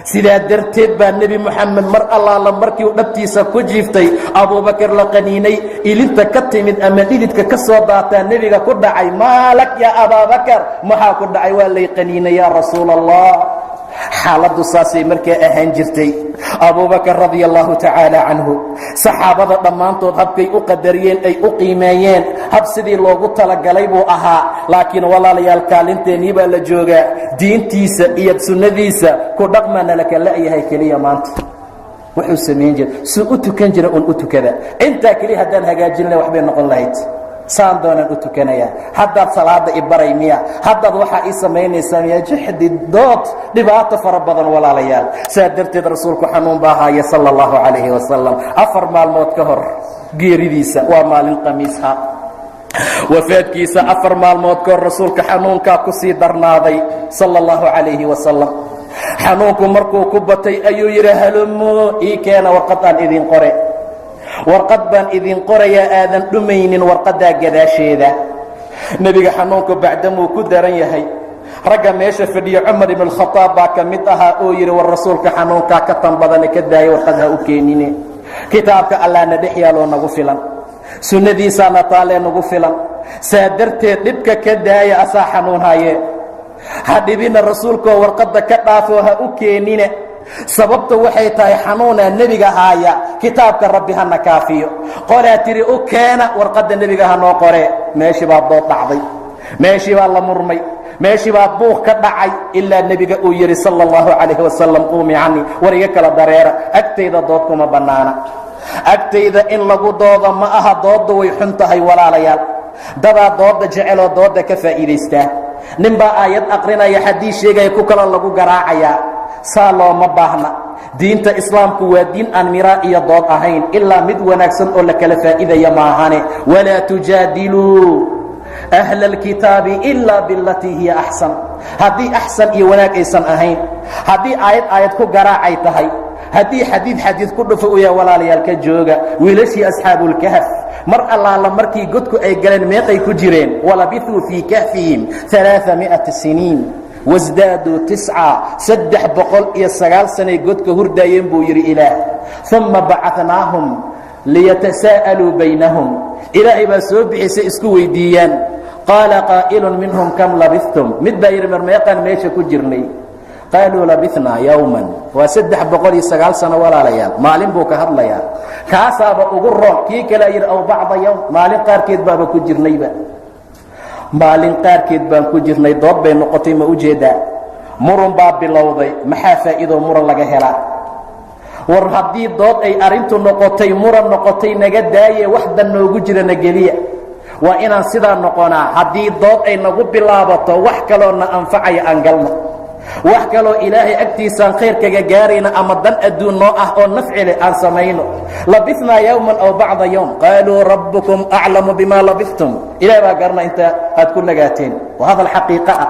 Sidaa darteed baa Nebi Moxamed mar allaala markii uu dhabtiisa ku jiiftay, Abuubakar la qaniinay, ilinta ka timid ama dhididka ka soo daataa nebiga ku dhacay. Maalak yaa Abaabakar? Maxaa ku dhacay? Waa lay qaniinay, yaa Rasuul Allah. Xaaladdu saasay markaa ahaan jirtay. Abubakar radia Allahu tacaala canhu, saxaabada dhammaantood habkay u qadariyeen, ay u qiimeeyeen, hab sidii loogu talagalay buu ahaa. Laakiin walaalayaal, kaalinteennii baa la joogaa. Diintiisa iyo sunnadiisa ku dhaqmaana laka la'yahay. Keliya maanta wuxuu samayn jira, suu u tukan jira un u tukada. Intaa keliya haddaan hagaajin lahay, waxbay noqon lahayd. Saan doonaan u tukanayaa. Haddaad salaada i baray miya? Haddaad waxaa ii samaynaysaa miya? Jixdi, dood, dhibaato fara badan, walaalayaal. Saa darteed rasuulku xanuun baa haaya sala Allahu calayhi wasalam. 4 maalmood ka hor geeridiisa, waa maalin Khamiisha wafaadkiisa, 4 maalmood ka hor rasuulka xanuunkaa ku sii darnaaday sala Allahu calayhi wasalam. Xanuunku markuu ku batay ayuu yidhi: "Halumo, ii keena warqad aan idin qore. Warqad baan idin qorayaa aadan dhumaynin warqaddaa gadaasheeda." Nebiga xanuunku bacdamuu ku daran yahay, ragga meesha fadhiya Cumar ibn Khadaab baa ka mid ahaa oo yidhi: "War, rasuulka xanuunkaa ka tan badane, ka daaya, warqad ha u keenine. Kitaabka Allahna dhex yaaloo nagu filan, sunnadiisaana taalee nagu filan. Saa darteed dhibka ka daaya, asaa xanuun haye. Ha dhibina rasuulkaoo warqadda ka dhaafoo ha u keenine. Sababta waxay tahay xanuunaa nebiga haaya, kitaabka Rabbi hana kaafiyo." Qolaa tidhi: "U keena warqadda, nebiga ha noo qore." Meeshii baa dood dhacday, meeshii baa la murmay, meeshii baa buuq ka dhacay, ilaa nebiga uu yidhi sala Allahu calayhi wasalam: "Quumi cani, war iga kala dareera. Agtayda dood kuma bannaana, agtayda in lagu doodo ma aha." Doodda way xun tahay, walaalayaal. Dadaa dooda jeceloo dooda ka faa'iidaystaa. Nin baa aayad aqrinaya, xadiis sheegaya, ku kaloo lagu garaacayaa. Saa looma baahna. Diinta Islaamku waa diin aan miraa iyo dood ahayn, ilaa mid wanaagsan oo la kala faa'iidaya maahane. Walaa tujaadiluu ahla alkitaabi ilaa bilatii hiya axsan. Haddii axsan iyo wanaag aysan ahayn, haddii aayad aayad ku garaacay tahay, haddii xadiid xadiid ku dhufo u yahay, walaalayaal, ka jooga. Wiilashii asxaabulkahf, mar allaala markii godku ay galeen, meeqay ku jireen? Walabithuu fii kahfihim alaaami'ati siniin wasdaaduu tisca. 309 sanay godka hurdaayeen buu yidhi Ilaah. Uma bacanaahum liyatasaa'aluu baynahum. Ilaahay baa soo bixisay isku weydiiyaan. Qaala qaa'ilun minhum: "Kam labithtum?" Mid baa yidhi: "Mar meeqaan meesha ku jirnay?" Qaaluu: "Labithnaa yowman." Waa 309 sano, walaalayaal. Maalin buu ka hadlayaa, kaasaaba ugu roon. Kii kalea yidhi: "Aw bacda yowm, maalin qaarkeed baaba ku jirnayba, maalin qaarkeed baan ku jirnay." Dood bay noqotay, ma ujeedaa? Murun baa bilowday. Maxaa faa'iidoo muran laga helaa? War haddii dood ay arrintu noqotay, muran noqotay, naga daaye. Wax dan noogu jira na geliya. Waa inaan sidaa noqonaa. Haddii dood ay nagu bilaabato, wax kaloo na anfacaya aan galno, wax kaloo Ilaahay agtiisaan khayr kaga gaarayna ama dan adduun noo ah oo nafci leh aan samayno. Labithnaa yowman aw bacda yowm. Qaaluu: "Rabbukum aclamu bima labithtum." Ilahay baa garana inta aad ku nagaateen. Waa hadal xaqiiqo ah,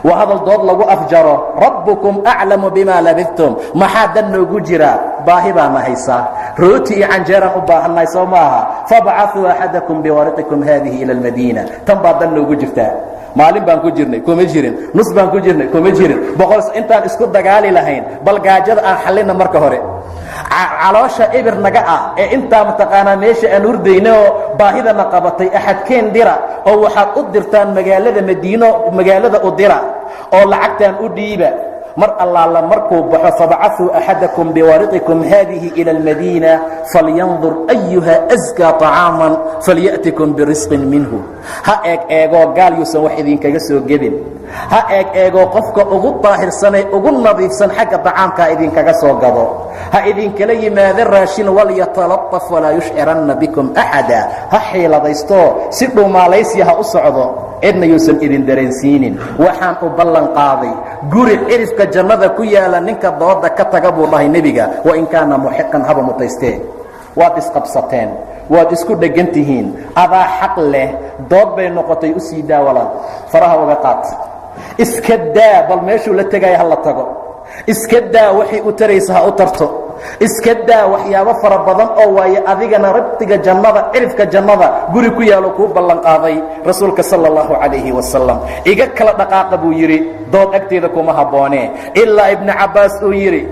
waa hadal dood lagu afjaro. Rabbukum aclamu bima labithtum. Maxaa dan noogu jiraa? Baahi baana haysaa, rooti iyo canjeeraan u baahannahay, soo maaha? Fabcaثuu axadakum biwariqikum haadihi ila almadiina. Tan baa dan noogu jirtaa. Maalin baan ku jirnay kuma jirin, nus baan ku jirnay kuma jirin, boqol intaan isku dagaali lahayn, bal gaajada aan xallina marka hore. Caloosha ibir naga ah ee intaa mataqaanaa meesha aan hurdayna oo baahidana qabatay, axadkeen dira oo waxaad u dirtaan magaalada Madiino. Magaalada u dira oo lacagtaan u dhiiba. Mar allaala markuu baxo, fabcaثuu axadakum biwariqikum hadihi ilى اlmadiina falyandur ayuha askaa طacaaman falyأtikum birisqin minhu. Ha eeg eegoo gaal yuusan wax idinkaga soo gedin. Ha eeg eegoo qofka ugu daahirsanee ugu nadiifsan xagga dacaamkaa idinkaga soo gado, ha idinkala yimaado raashin. Walyatalaطaf walaa yushciranna bikum axada. Ha xiiladaystoo si dhuumaalaysiya ha u socdo, cidna yuusan idin dareensiinin. Waxaan u ballan qaaday guri cirifka jannada ku yaala ninka dooda ka taga, buu dhahay nebiga, wain kaana muxiqan, haba mutaystee. Waad isqabsateen, waad isku dheggan tihiin, adaa xaq leh, dood bay noqotay. U sii daa walaal, faraha uga qaat, iska daa. Bal meeshuu la tegaya ha la tago, iska daa. Waxay u taraysa ha u tarto, iska daa. Waxyaabo fara badan oo waaye adigana rabtiga jannada, cirifka jannada guri ku yaalo kuu ballan qaaday rasuulka sala allahu calayhi wasalam. Iga kala dhaqaaqa, buu yidhi, dood agteeda kuma habboonee. Ilaa Ibnu Cabbaas uu yidhi,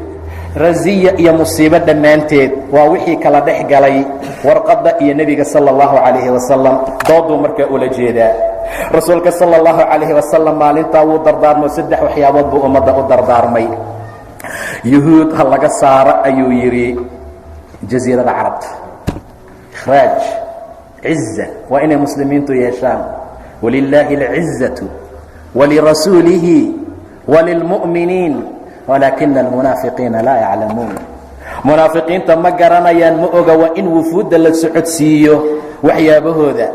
rasiya iyo musiibo dhammaanteed waa wixii kala dhex galay warqadda iyo nebiga sala allahu calayhi wasalam. Dooduu markaa ula jeedaa. Rasuulka sala allahu calayhi wasalam maalintaa wuu dardaarmo. Saddex waxyaabood buu ummadda u dardaarmay. Yuhuud ha laga saaro, ayuu yidhi, jasiirada Carabta. Ikhraaj ciza waa inay muslimiintu yeeshaan. Walilaahi alcizatu walirasuulihi walilmu'miniin walaakina almunaafiqiina laa yaclamuun. Munaafiqiinta ma garanayaan, ma oga. Waa in wufuudda la socodsiiyo waxyaabahooda,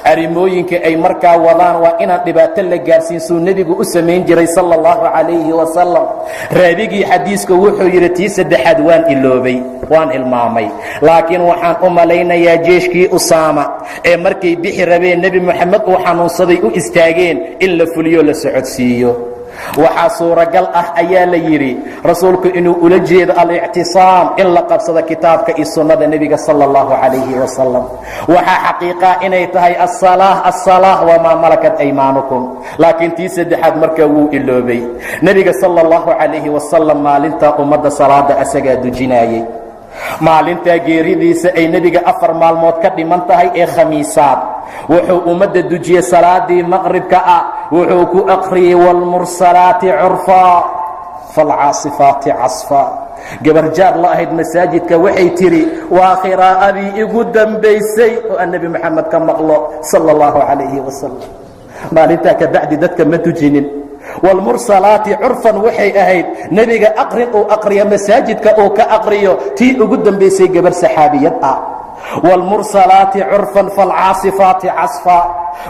arrimooyinka ay markaa wadaan. Waa inaan dhibaato la gaarsiin, suu nebigu u samayn jiray sala allahu calayhi wasalam. Raabigii xadiisku wuxuu yidhi, tii saddexaad waan iloobay, waan hilmaamay, laakiin waxaan u malaynayaa jeeshkii Usaama ee markay bixi rabeen Nebi Moxamed uu xanuunsaday u istaageen in la fuliyo, la socodsiiyo. Waxaa suuragal ah, ayaa la yidhi, rasuulku inuu ula jeedo alictisaam, in la qabsado kitaabka iyo sunnada nebiga sala allahu calayhi wasalam. Waxaa xaqiiqaa inay tahay asalaah, asalaah wamaa malakat aymaanukum. Laakiin tii saddexaad markaa wuu iloobay. Nebiga sala allahu calayhi wasalam maalintaa ummadda salaada asagaa dujinaayey. Maalintaa geeridiisa ay nebiga 4 maalmood ka dhiman tahay ee khamiisaad, wuxuu ummadda dujiyey salaadii maqribka ah. Wuxuu ku aqriyey wاlmursalaati curfaa falcaasifaati casfaa. Gabar jaar la ahayd masaajidka waxay tidhi, waa qiraa'adii igu dambaysay oo aan Nebi Moxamed ka maqlo sala allahu calayhi wasalam. Maalintaa ka bacdi dadka ma tujinin. Wاlmursalaati curfan waxay ahayd nebiga aqrin uu aqriyo masaajidka uu ka aqriyo tii ugu dambaysay gabar saxaabiyad ah. Wاlmursalaati curfan falcaasifaati casfa.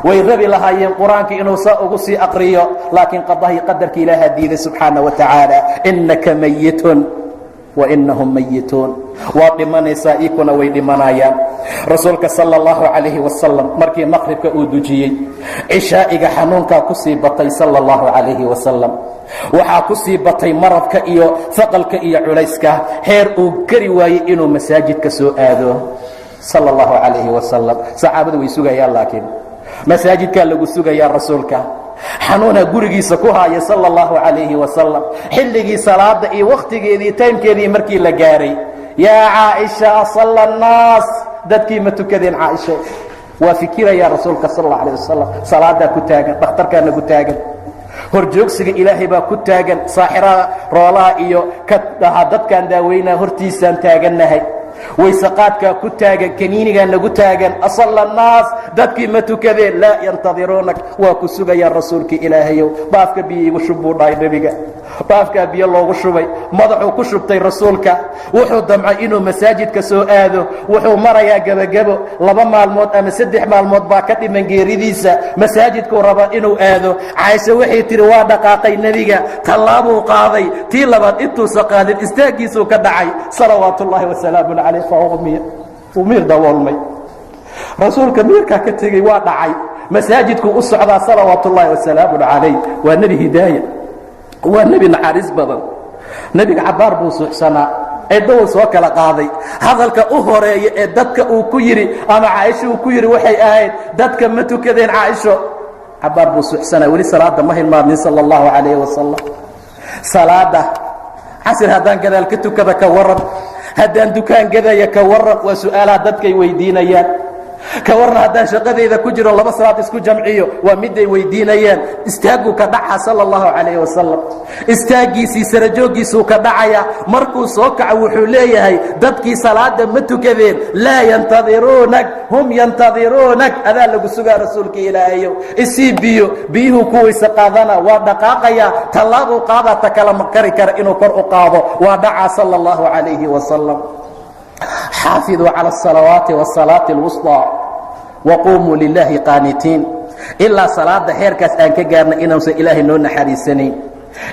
Way rabi lahaayeen Qur-aanka inuu saa ugu sii aqriyo, laakiin qadahii qadarka Ilaaha diiday subxaana wa tacaala. Inaka mayitun wainahum mayituun. Waad dhimanaysaa, iikuna way dhimanayaan. Rasuulka sala allahu calayhi wasalam markii maqribka uu dujiyey, cishaa'iga xanuunkaa ku sii batay sala allahu calayhi wasalam. Waxaa ku sii batay maradka iyo faqalka iyo culayska, heer uu kari waayey inuu masaajidka soo aado sala allahu calayhi wasalam. Saxaabadu way sugayaan, laakiin masaajidkaa lagu sugayaa. Rasuulka xanuunaa gurigiisa ku haaya sala allahu calayhi wasalam. Xilligii salaada iyo wakhtigeedii, taymkeedii markii la gaaray, yaa Caaisha, asalla annaas? Dadkii ma tukadeen, Caaisha? Waa fikirayaa rasuulka sal alla alayh wasalam. Salaadaa ku taagan, dhakhtarkaana ku taagan, horjoogsiga Ilaahay baa ku taagan, saaxiraha roolaha iyo ka dhaha dadkaan daaweynaa hortiisaan taagannahay, waysaqaadkaa ku taagan, kaniinigaa nagu taagan. Asalla annaas? Dadkii ma tukadeen? Laa yantadiruunak, waa ku sugayaan rasuulkii Ilaahayow. Baafka biyo iigu shub, buu dhahay nebiga. Baafkaa biyo loogu shubay, madaxuu ku shubtay rasuulka. Wuxuu damcay inuu masaajidka soo aado. Wuxuu marayaa gebagebo, 2 maalmood ama 3 maalmood baa ka dhiman geeridiisa. Masaajidkuu rabaa inuu aado. Caaisha waxay tihi, waa dhaqaaqay nebiga, tallaabuu qaaday, tii labaad intuusa qaadin istaaggiisuu ka dhacay, salawaatu ullaahi wasalaamun calayh. Faumiya, uu miir daboolmay. Rasuulka miirkaa ka tegey, waa dhacay. Masaajidkuu u socdaa salawaatu ullaahi wasalaamun calayh. Waa nebi hidaaya, waa nebi naxariis badan. Nebiga cabbaar buu suuxsanaa, eeddawu soo kala qaaday. Hadalka u horeeya ee dadka uu ku yidhi ama Caaisho uu ku yidhi waxay ahayd, dadka ma tukadeen, Caaisho? Cabbaar buu suuxsanaa, weli salaada ma hilmaamin sala allahu calayhi wasalam. Salaada casir haddaan gadaal ka tukada ka waran? Haddaan dukaan gadaya ka waran? Waa su'aalaha dadkay weydiinayaan. Ka warna haddaan shaqadayda ku jiro laba salaad isku jamciyo? Waa miday weydiinayaan. Istaagguu ka dhaca sala allahu calayhi wasalam, istaaggiisii sarajooggiisuu ka dhacaya. Markuu soo kaco wuxuu leeyahay, dadkii salaada ma tukadeen? Laa yantadiruunak, hum yantadiruunak, adaa lagu sugaa rasuulka ilaahayow. Isii biyo. Biyuhuu ku weyse qaadana, waa dhaqaaqaya, tallaabuu qaadaa, ta kala ma kari kara inuu kor u qaado, waa dhacaa sala allahu calayhi wasalam. Xaafiduu cala asalawaati wasalaati alwusطى waquumuu lilaahi qaanitiin. Ilaa salaada heerkaas aan ka gaarnay inuusan Ilaahay noo naxariisanayn,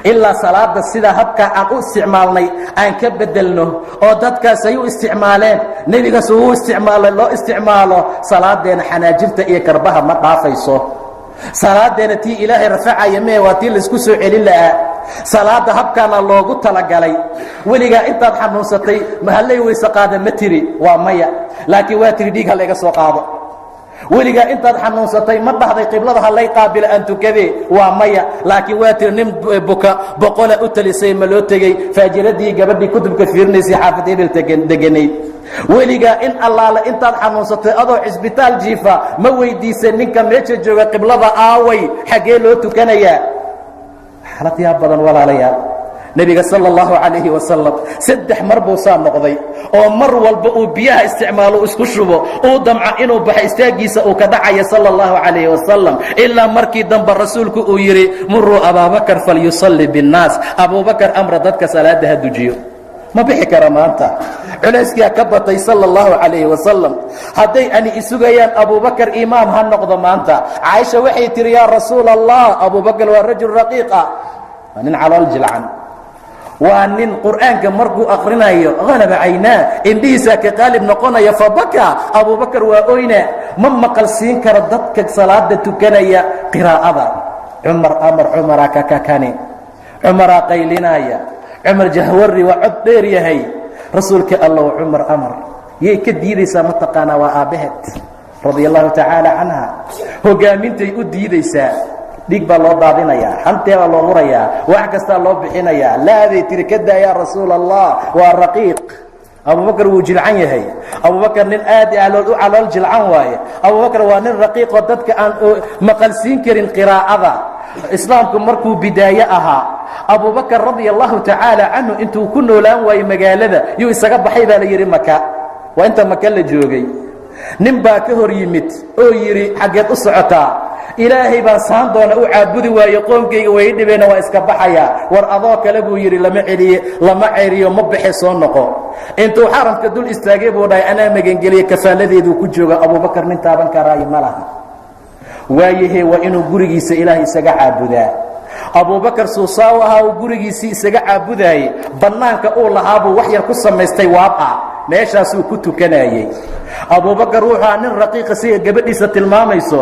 ilaa salaada sidaa habkaa aan u isticmaalnay aan ka bedelno oo dadkaas ay u isticmaaleen, nebigaas uu isticmaalay loo isticmaalo, salaadeena xanaajirta iyo karbaha ma dhaafayso. Salaadeena tii Ilaahay rafacaya mee, waa tii laisku soo celin lahaa. Salaada habkaana loogu talagalay. Weligaa intaad xanuunsatay mahallay weyse qaada ma tiri? Waa maya. Laakiin waa tiri, dhiig ha layga soo qaado. Weligaa intaad xanuunsatay ma dhahday, qiblada ha lay qaabilo aan tukadee? Waa maya. Laakiin waa tiri, nin buka boqola u talisay ma loo tegey, faajiradii gabadhii kutubka fiirinaysay xaafad hebel deganayd. Weligaa in allaale intaad xanuunsatay adoo cisbitaal jiifa ma weydiisan ninka meesha jooga, qiblada aaway, xaggee loo tukanayaa? Xaalad yaa badan, walaalayaal. Nebiga sala allahu calayhi wasalam saddex mar buu saa noqday, oo mar walba uu biyaha isticmaalo, isku shubo, uu damca inuu baxo, istaaggiisa uu ka dhacaya sala allahu calayhi wasalam, ilaa markii dambe rasuulku uu yidhi, muruu Abaabakar falyusalli biاnnaas, Abuubakar amra, dadka salaada ha dujiyo, ma bixi kara maanta, culayskaa ka batay sala allahu calayhi wasalam. Hadday ani isugayaan, Abuubakar imaam ha noqdo maanta. Caaisha waxay tihi, yaa rasuul Allah, Abuubakar waa rajul raqiiqa, waa nin calool jilcan, waa nin qur'aanka markuu akrinayo halaba caynaa, indhihiisaa ka qaalib noqonaya, fabaka. Abubakar waa oyna, ma maqal siin karo dadka salaada tukanaya qiraa'ada. Cumar amar, cumaraa kakakani, cumaraa qaylinaya, Cumar jahwari waa cod dheer yahay. Rasuulka Allow, Cumar amar. Yay ka diidaysaa mataqaanaa? Waa aabbaheed radia allahu tacaala canha. Hogaamintay u diidaysaa. Dhiig baa loo daadinayaa, hantee baa loo hurayaa, wax kastaa loo bixinayaa. Laabay tiri, ka daa yaa rasuul Allah, waa raqiiq Abubakar, wuu jilcan yahay. Abubakar nin aad u calool jilcan waaye. Abubakar waa nin raqiiqoo dadka aan maqalsiin karin qiraa'ada. Islaamku markuu bidaaye ahaa, Abubakar radia allahu tacaala canhu intuu ku noolaan waayey magaalada yuu isaga baxay baa la yidhi. Maka waa inta Maka la joogay, nin baa ka hor yimid oo yidhi, xaggeed u socotaa? Ilaahay baan saan doona u caabudi waaye, qoomkayga way dhibeena, waa iska baxayaa. War adoo kale buu yidhi lama celiye, lama ceriyo, ma baxe, soo noqo. Intuu xaramka dul istaagay buu dhahay, anaa magangeliye, kafaaladeeduu ku jooga. Abubakar nin taaban karaayo ma laha. Waayahe, waa inuu gurigiisa Ilaahay isaga caabudaa. Abubakar suusaaw ahaa, uu gurigiisii isaga caabudaayey. Bannaanka uu lahaabuu wax yar ku samaystay, waab ah, meeshaasuu ku tukanayey. Abubakar wuxuu ahaa nin raqiiqa, sida gabadhiisa tilmaamayso.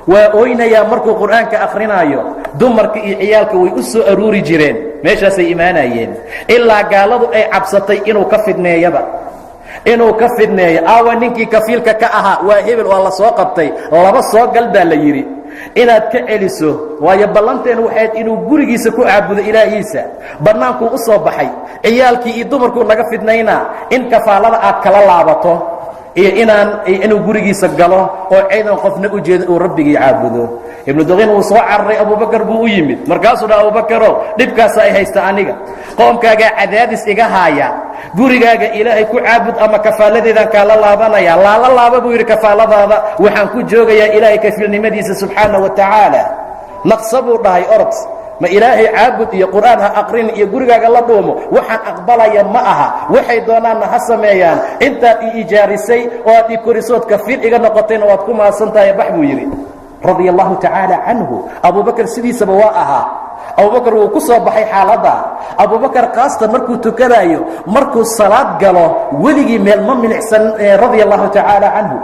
Waa oynayaa markuu qur'aanka akrinaayo. Dumarka iyo ciyaalka way u soo aruuri jireen, meeshaasay imaanayeen, ilaa gaaladu ay cabsatay inuu ka fidneeyaba, inuu ka fidneeyo. Aawa ninkii kafiilka ka ahaa? Waa hebel, waa la soo qabtay. Laba soo gal baa la yidhi inaad ka celiso, waayo ballanteen waxayd inuu gurigiisa ku caabudo ilaahiisa. Bannaankuu u soo baxay, ciyaalkii iyo dumarkuu naga fidnaynaa. In kafaalada aad kala laabato iyo inaan inuu gurigiisa galo oo ciidan qofna u jeeda uu rabbigii caabudo. Ibnu duqiin wuu soo cararay, Abubakar buu u yimid. Markaasuu dha, Abubakarow, dhibkaasa ay haysta aniga, qoomkaagaa cadaadis iga haaya, gurigaaga Ilaahay ku caabud ama kafaaladeedaan kaala laabanaya. Laala laaba buu yidhi kafaaladaada, waxaan ku joogayaa Ilaahay kafiilnimadiisa subxaana wa tacaala. Naqsa buu dhahay, orod, ma Ilaahay caabud iyo qur'aan ha aqrin iyo gurigaaga la dhuumo, waxaan aqbalaya ma aha. Waxay doonaanna ha sameeyaan. Intaad i ijaarisay oo aad i korisood kafiil iga noqotayna waad ku mahadsan tahay, bax buu yidhi, radia allahu tacaala canhu. Abubakar sidiisaba waa ahaa. Abubakar wuu ku soo baxay xaaladda. Abubakar kaasta markuu tukanaayo, markuu salaad galo, weligii meel ma milicsan, radia allahu tacaala canhu.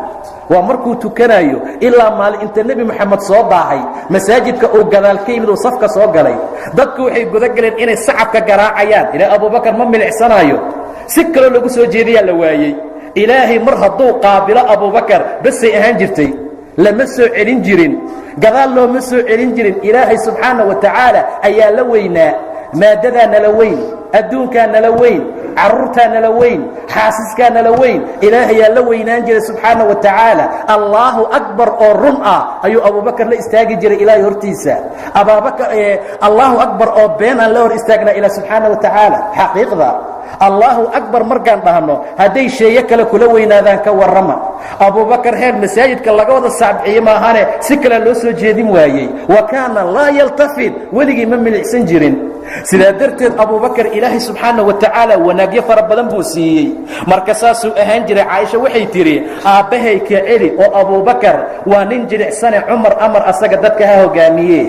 Waa markuu tukanaayo, ilaa maalin inta Nebi Moxamed soo daahay, masaajidka uu gadaal ka yimid, uu safka soo galay, dadku waxay guda galeen inay sacabka garaacayaan. Ilaa Abubakar ma milicsanaayo, si kaloo lagu soo jeediyaa la waayey. Ilaahay mar hadduu qaabilo Abubakar basay ahaan jirtay, lama soo celin jirin, gadaal looma soo celin jirin. Ilaahay subxaana wa tacaala ayaa la weynaa, maaddadaa nala weyn. Adduunkaa nala weyn, carruurtaa nala weyn, xaasiskaa nala weyn. Ilaahayaa la weynaan jiray subxaana wa tacaala. Allaahu akbar oo run ah ayuu Abubakar la istaagi jiray Ilaahay hortiisa. Abaabakar Allaahu akbar oo been aan la hor istaagnaa Ilaah subxaana wa tacaala. Xaqiiqda Allaahu akbar markaan dhahno, hadday sheeye kale kula weynaadaan, ka warrama? Abubakar heer masaajidka laga wada saabciye maahane, si kalea loo soo jeedin waayey. Wa kaana laa yaltafit, weligii ma milicsan jirin. Sidaa darteed Abubakar Ilaahay subxaana wa tacaala wanaagyo fara badan buu siiyey. Marka saasuu ahaan jiray. Caaisha waxay tidhi, "Aabbahay ka celi oo Abubakar waa nin jilicsane, Cumar amar asaga dadka ha hogaamiye."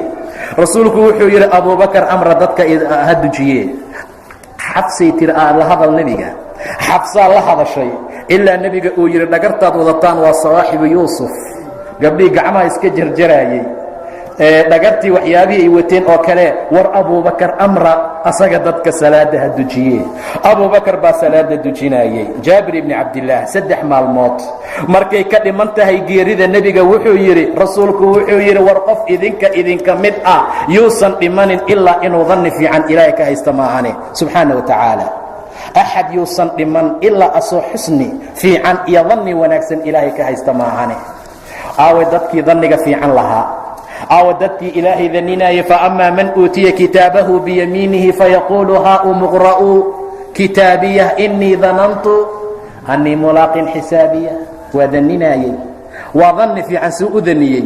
Rasuulku wuxuu yidhi, "Abubakar amra dadka ha dujiye." Xafsay tiri, "La hadal nebiga." Xafsaa la hadashay ilaa nebiga uu yidhi, "Dhagartaad wadataan waa sawaaxibu Yuusuf." Gabdhihii gacmaha iska jarjaraayey, dhagartii waxyaabihii ay wateen oo kale. "War Abubakar amra, asaga dadka salaada ha dujiye." Abubakar baa salaada dujinayey. Jaabir ibni Cabdillaah, 3 maalmood markay ka dhiman tahay geerida nebiga, wuxuu yidhi, rasuulku wuxuu yidhi, "War qof idinka idinka mid ah yuusan dhimanin ilaa inuu danni fiican Ilaahay ka haysta maahane subxaana wa tacaala. Axad yuusan dhiman ilaa asoo xusni fiican iyo danni wanaagsan Ilaahay ka haysta maahane." Aaway dadkii danniga fiican lahaa? Aawa dadkii Ilaahay daninayay? Faama man uutiya kitaabahu biyamiinihi fayaquulu haa'um iqra'uu kitaabiyah inii danantu annii mulaaqin xisaabiya. Waa daninaayey, waa danni fiican. Suu u daniyey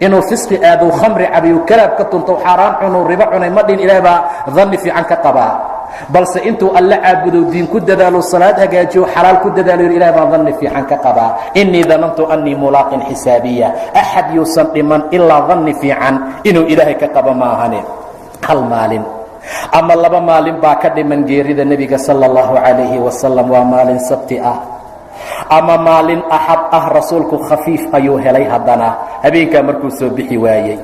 inuu fisqi aadow, khamri cabiyu, kalaab ka tuntow, xaaraan cunuu, ribo cunay, ma dhin. Ilaah baa danni fiican ka qabaa, balse intuu Alla caabudo, diin ku dadaalo, salaad hagaajiyo, xalaal ku dadaalo, yidhi, "Ilah baan danni fiican ka qabaa, innii danantu annii mulaaqin xisaabiya." Axad yuusan dhiman ilaa danni fiican inuu Ilaahay ka qabo maahane. Hal maalin ama 2 maalin baa ka dhiman geerida nebiga sala allahu calayhi wasalam. Waa maalin Sabti ah ama maalin Axad ah. Rasuulku khafiif ayuu helay haddana habeenkaa markuu soo bixi waayey.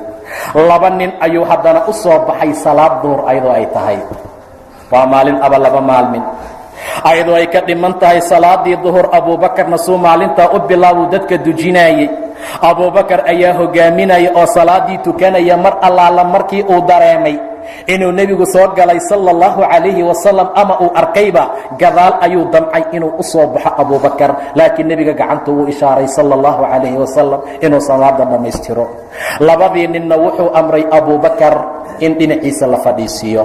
Laba nin ayuu haddana u soo baxay salaad duur ayadoo ay tahay. Waa maalin aba 2 maalmin ayadoo ay ka dhiman tahay salaadii duhur. Abuubakarna suu maalintaa u bilaabuu dadka dujinaayey. Abuubakar ayaa hogaaminaya oo salaadii tukanaya. Mar allaala markii uu dareemay inuu nebigu soo galay sala allahu calayhi wasalam ama uu arkayba, gadaal ayuu damcay inuu u soo baxo Abuubakar, laakiin nebiga gacanta uu ishaaray sala allahu calayhi wasalam inuu salaada dhammaystiro. Labadii ninna wuxuu amray Abuubakar in dhinaciisa la fadhiisiiyo.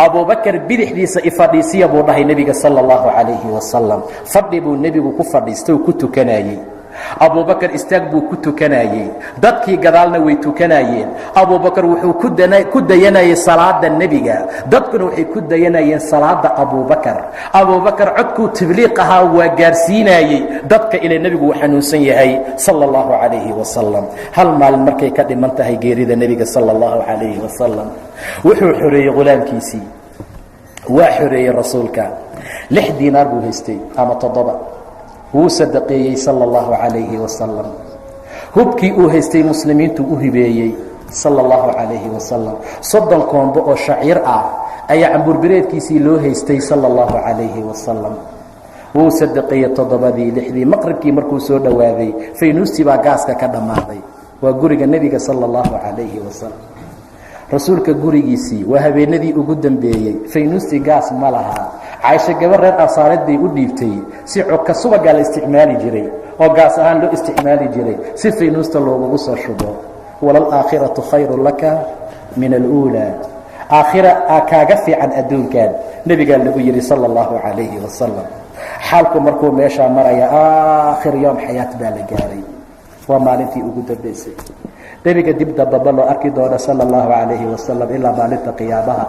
"Abuubakar bidixdiisa ifadhiisiya," buu dhahay nebiga sala allahu calayhi wasalam. Fadhi buu nebigu ku fadhiistay oo ku tukanayey. Abuubakar istaag buu ku tukanayey, dadkii gadaalna way tukanayeen. Abuubakar wuxuu ku dayanayay salaada nebiga, dadkuna waxay ku dayanayeen salaada Abuubakar. Abuubakar codkuu tabliiq ahaa waa gaarsiinayey dadka, ilaa nebigu uu xanuunsan yahay sala allahu calayhi wasalam. Hal maalin markay ka dhiman tahay geerida nebiga sala allahu calayhi wasalam, wuxuu xoreeyey ghulaamkiisii. Waa xoreeyey rasuulka. 6 diinaar buu haystay ama 7, wuu sadaqeeyey sala allahu calayhi wasalam. Hubkii uu haystay muslimiintu u hibeeyey sala allahu calayhi wasalam. 30 koombo oo shaciir ah ayaa cambuurbireedkiisii loo haystay sala allahu calayhi wasalam. Wuu sadaqeeyey toddobadii, lixdii. Maqribkii markuu soo dhowaaday, faynuustii baa gaaska ka dhammaaday. Waa guriga nebiga sala allahu calayhi wasalam, rasuulka gurigiisii, waa habeenadii ugu dambeeyey. Faynuustii gaas ma laha. Caaisho gabar reer Ansaareed bay u dhiibtay si codka subagaa la isticmaali jiray oo gaas ahaan loo isticmaali jiray, si faynuusta loogugu soo shubo. Walalaakhiratu khayru laka min aluulaa, aakhira aa kaaga fiican adduunkan, nebigaa lagu yidhi sala allahu calayhi wasalam. Xaalku markuu meeshaa maraya, aakhir yoom xayaat baa la gaaray. Waa maalintii ugu dambaysay nebiga. Dib dambaba loo arki doono sala allahu calayhi wasalam ilaa maalinta qiyaamaha.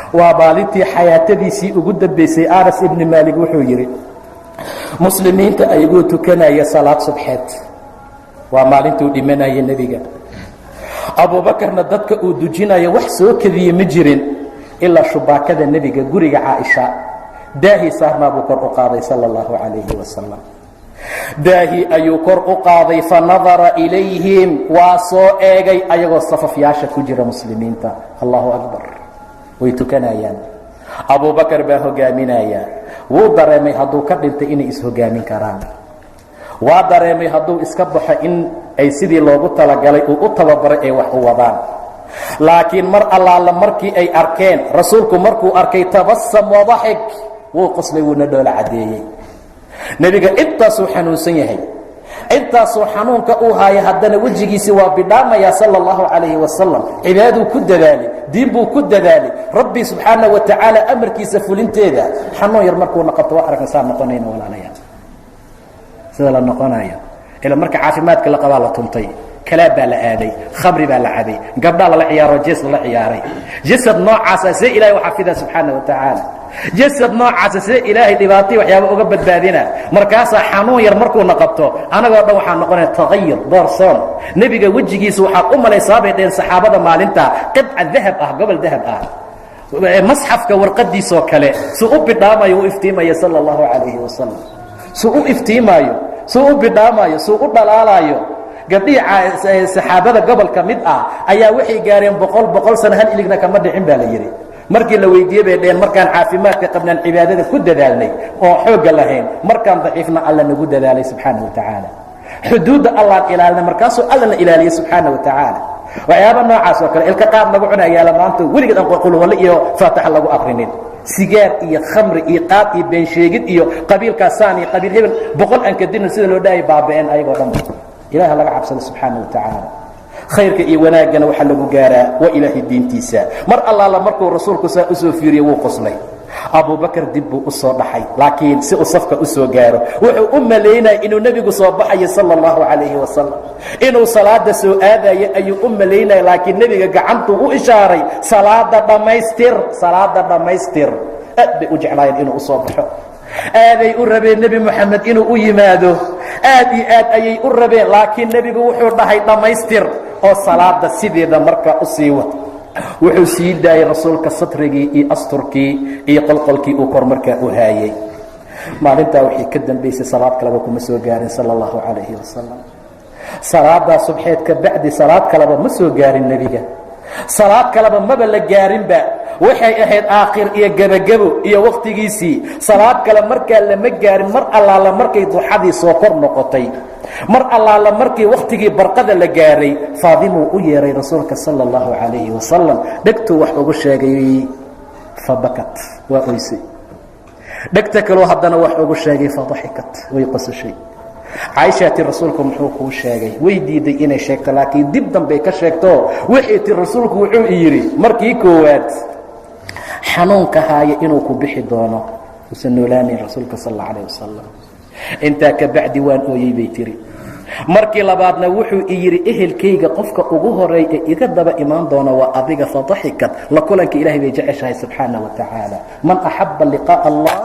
Waa maalintii xayaatadiisii ugu dambaysay. Anas ibni Maalik wuxuu yidhi, muslimiinta ayagoo tukanaya salaad subxeed, waa maalintuu dhimanaya nebiga, Abuubakarna dadka uu dujinayo, wax soo kadiye ma jirin ilaa shubaakada nebiga, guriga Caaisha daahii saarnaa buu kor u qaaday sala allahu calayhi wasalam. Daahi ayuu kor u qaaday. Fa nadara ilayhim, waa soo eegay ayagoo safafyaasha ku jira muslimiinta. Allahu akbar, way tukanayaan, Abubakar baa hogaaminaya. Wuu dareemay hadduu ka dhintay inay is-hogaamin karaan. Waa dareemay hadduu iska baxo in ay sidii loogu talagalay uu u tababaray ay wax u wadaan. Laakiin mar allaala markii ay arkeen rasuulku, markuu arkay, tabasam wadaxik, wuu qoslay, wuuna dhoola caddeeyey. Nebiga intaasuu xanuunsan yahay, intaasuu xanuunka uu haaya, haddana wejigiisi waa bidhaamayaa, sala allahu calayhi wasalam. Cibaaduu ku dadaalay, diin buu ku dadaalay, Rabbi subxaana wa tacaala amarkiisa fulinteeda. Xanuun yar markuuna qabto, wa aragna saa noqonayna, walaalayaal, sida la noqonayo. Ila marka caafimaadka la qabaa la tuntay, kalaab baa la aaday, khamri baa la cabay, gabdhaa lala ciyaaro, jees lala ciyaaray. Jasad noocaasa see Ilahay u xafidaa subxaana wa tacaala? Jasad noocaasa see Ilaahay dhibaatay waxyaaba uga badbaadina? Markaasaa xanuun yar markuuna qabto, anagoo dhan waxaa noqonaya tagayur, doorsoon. Nebiga wejigiisa waxaad u malaysaa, bay dheheen saxaabada maalinta, qidca dahab ah, gobol dahab ah, masxafka warqadiisoo kale, suu u bidhaamayo, u iftiimaya, sala allahu calayhi wasalam. Suu u iftiimaayo, suu u bidhaamaayo, suu u dhalaalaayo. Gabdhihii saxaabada gobolka mid ah ayaa waxay gaareen 100 100 sano, hal iligna kama dhicin baa la yidhi. Markii la weydiiyey bay dheheen, markaan caafimaadka qabnaan cibaadada ku dadaalnay oo xoogga lahayn, markaan daciifna Alla nagu dadaalay subxaana wa tacaala. Xuduudda Allaan ilaalinay, markaasuu Allana ilaaliyey subxaana wa tacaala. Waxyaaba noocaas oo kale, ilka qaar lagu cunayaala maanta, weligeed aan qulwalle iyo faataxa lagu akrinin, sigaar iyo khamri iyo qaad iyo beensheegid iyo qabiilkaasaan iyo qabiil hebel 100 aan kadibna sida loo dhaayay, baaba'een ayagoo dhan. Ilaha laga cabsado subxaana wa tacaala. Khayrka iyo wanaaggana waxaa lagu gaaraa waa Ilaahay diintiisa. Mar allaala markuu rasuulku saa usoo fiiriyey, wuu qoslay. Abubakar dib buu u soo dhaxay, laakiin si uu safka u soo gaaro. Wuxuu u malaynaya inuu nebigu soo baxayo, sala allahu calayhi wasalam, inuu salaada soo aadayo ayuu u malaynaya. Laakiin nebiga gacantuu u ishaaray, salaada dhammaystir, salaada dhammaystir. Aad bay u jeclaayeen inuu usoo baxo, aaday u rabeen Nebi Moxamed inuu u yimaado, aad iyo aad ayay u rabeen. Laakiin nebigu wuxuu dhahay, dhammaystir oo salaada sideeda markaa u sii wad. Wuxuu sii daayey rasuulka satrigii iyo asturkii iyo qolqolkii uu kor markaa u haayey. Maalintaa wixii ka dambaysay salaad kaleba kuma soo gaarin, sala allahu calayhi wasalam. Salaadaa subxeed ka bacdi salaad kaleba ma soo gaarin nebiga, salaad kaleba maba la gaarinba. Waxay ahayd aakhir iyo gebagebo iyo wakhtigiisii. Salaad kale markaa lama gaarin. Mar allaala markay duxadii soo kor noqotay, mar allaala markii wakhtigii barqada la gaaray, Faadimuu u yeeray rasuulka, sala allahu calayhi wasalam. Dhegtuu wax ugu sheegay, fabakat, waa oysay. Dhegta kaloo haddana wax ugu sheegay, fadaxikat, way qosashay. Caaishaa ti, rasuulku muxuu kuu sheegay? Way diiday inay sheegto, laakiin dib dambay ka sheegto. Waxay ti, rasuulku wuxuu yidhi, markii koowaad xanuunka haaya inuu ku bixi doono, uusan noolaanayn rasuulka sal alla alayh wasalam. Intaa ka bacdi waan ooyey, bay tiri. Markii labaadna wuxuu i yidhi, ehelkayga qofka ugu horeey ee iga daba imaan doona waa adiga. Fadaxikat. La kulanka Ilahay bay jeceshahay subxaana wa tacaala. Man axabba liqaa'a Allah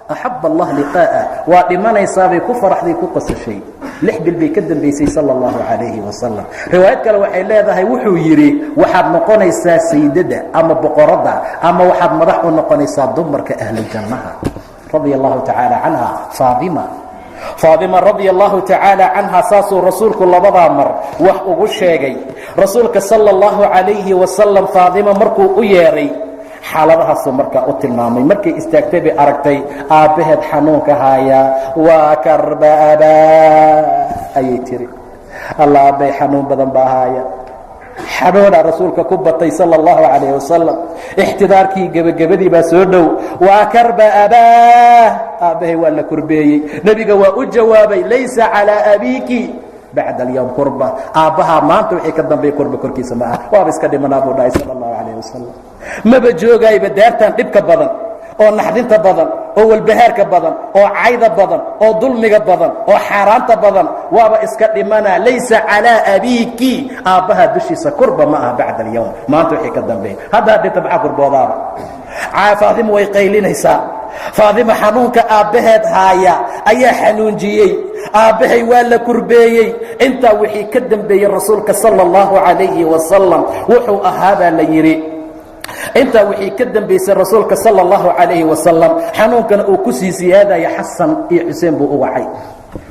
axab Allah liqaa'a. Waa dhimanaysaabay ku faraxday, ku qosashay. 6 bil bay ka dambaysay, sala allahu calayhi wasalam. Riwaayad kale waxay leedahay, wuxuu yidhi, waxaad noqonaysaa saydada ama boqoradda ama waxaad madax u noqonaysaa dumarka ahlujannaha. Radia allahu tacaala canha Faadima. Faadima radia allahu tacaala canha, saasuu rasuulku labadaa mar wax ugu sheegay. Rasuulka sala allahu calayhi wasalam Faadima markuu u yeedhay, xaaladahaasuu markaa u tilmaamay. Markay istaagtay bay aragtay aabbaheed xanuunka haaya. Waa karba abaa, ayay tiri. Alla, aabbay xanuun badan baa haaya. Xanuunaa rasuulka ku batay, sala allahu calayh wasalam. Ixtidaarkii gebagabadii baa soo dhow. Waa karba abaah, aabbahay waa la kurbeeyey. Nebiga waa u jawaabay, laysa calaa abiiki bacda alyowm kurba. Aabbahaa maanta wixii ka dambeeya kurba korkiisa ma ah. Waaba iska dhimanaa, buu dhahay, sala allahu calayh wasalam. Maba joogayba daartan dhibka badan oo naxdinta badan oo walbahaarka badan oo cayda badan oo dulmiga badan oo xaaraanta badan. Waaba iska dhimanaa. Laysa calaa abiiki, aabbahaa dushiisa kurba ma aha, bacda alyowm, maanta wixii ka dambeeya. Haddaa dhinta maxaa kurboodaaba? Faadima way qaylinaysaa. Faadima xanuunka aabbaheed haaya ayaa xanuunjiyey. Aabbahay waa la kurbeeyey. Intaa wixii ka dambeeyey rasuulka sala allahu calayhi wasalam wuxuu ahaabaa la yidhi, intaa wixii ka dambaysay rasuulka sala allahu calayhi wasalam xanuunkana uu ku sii siyaadaya, Xasan iyo Xuseen buu u wacay.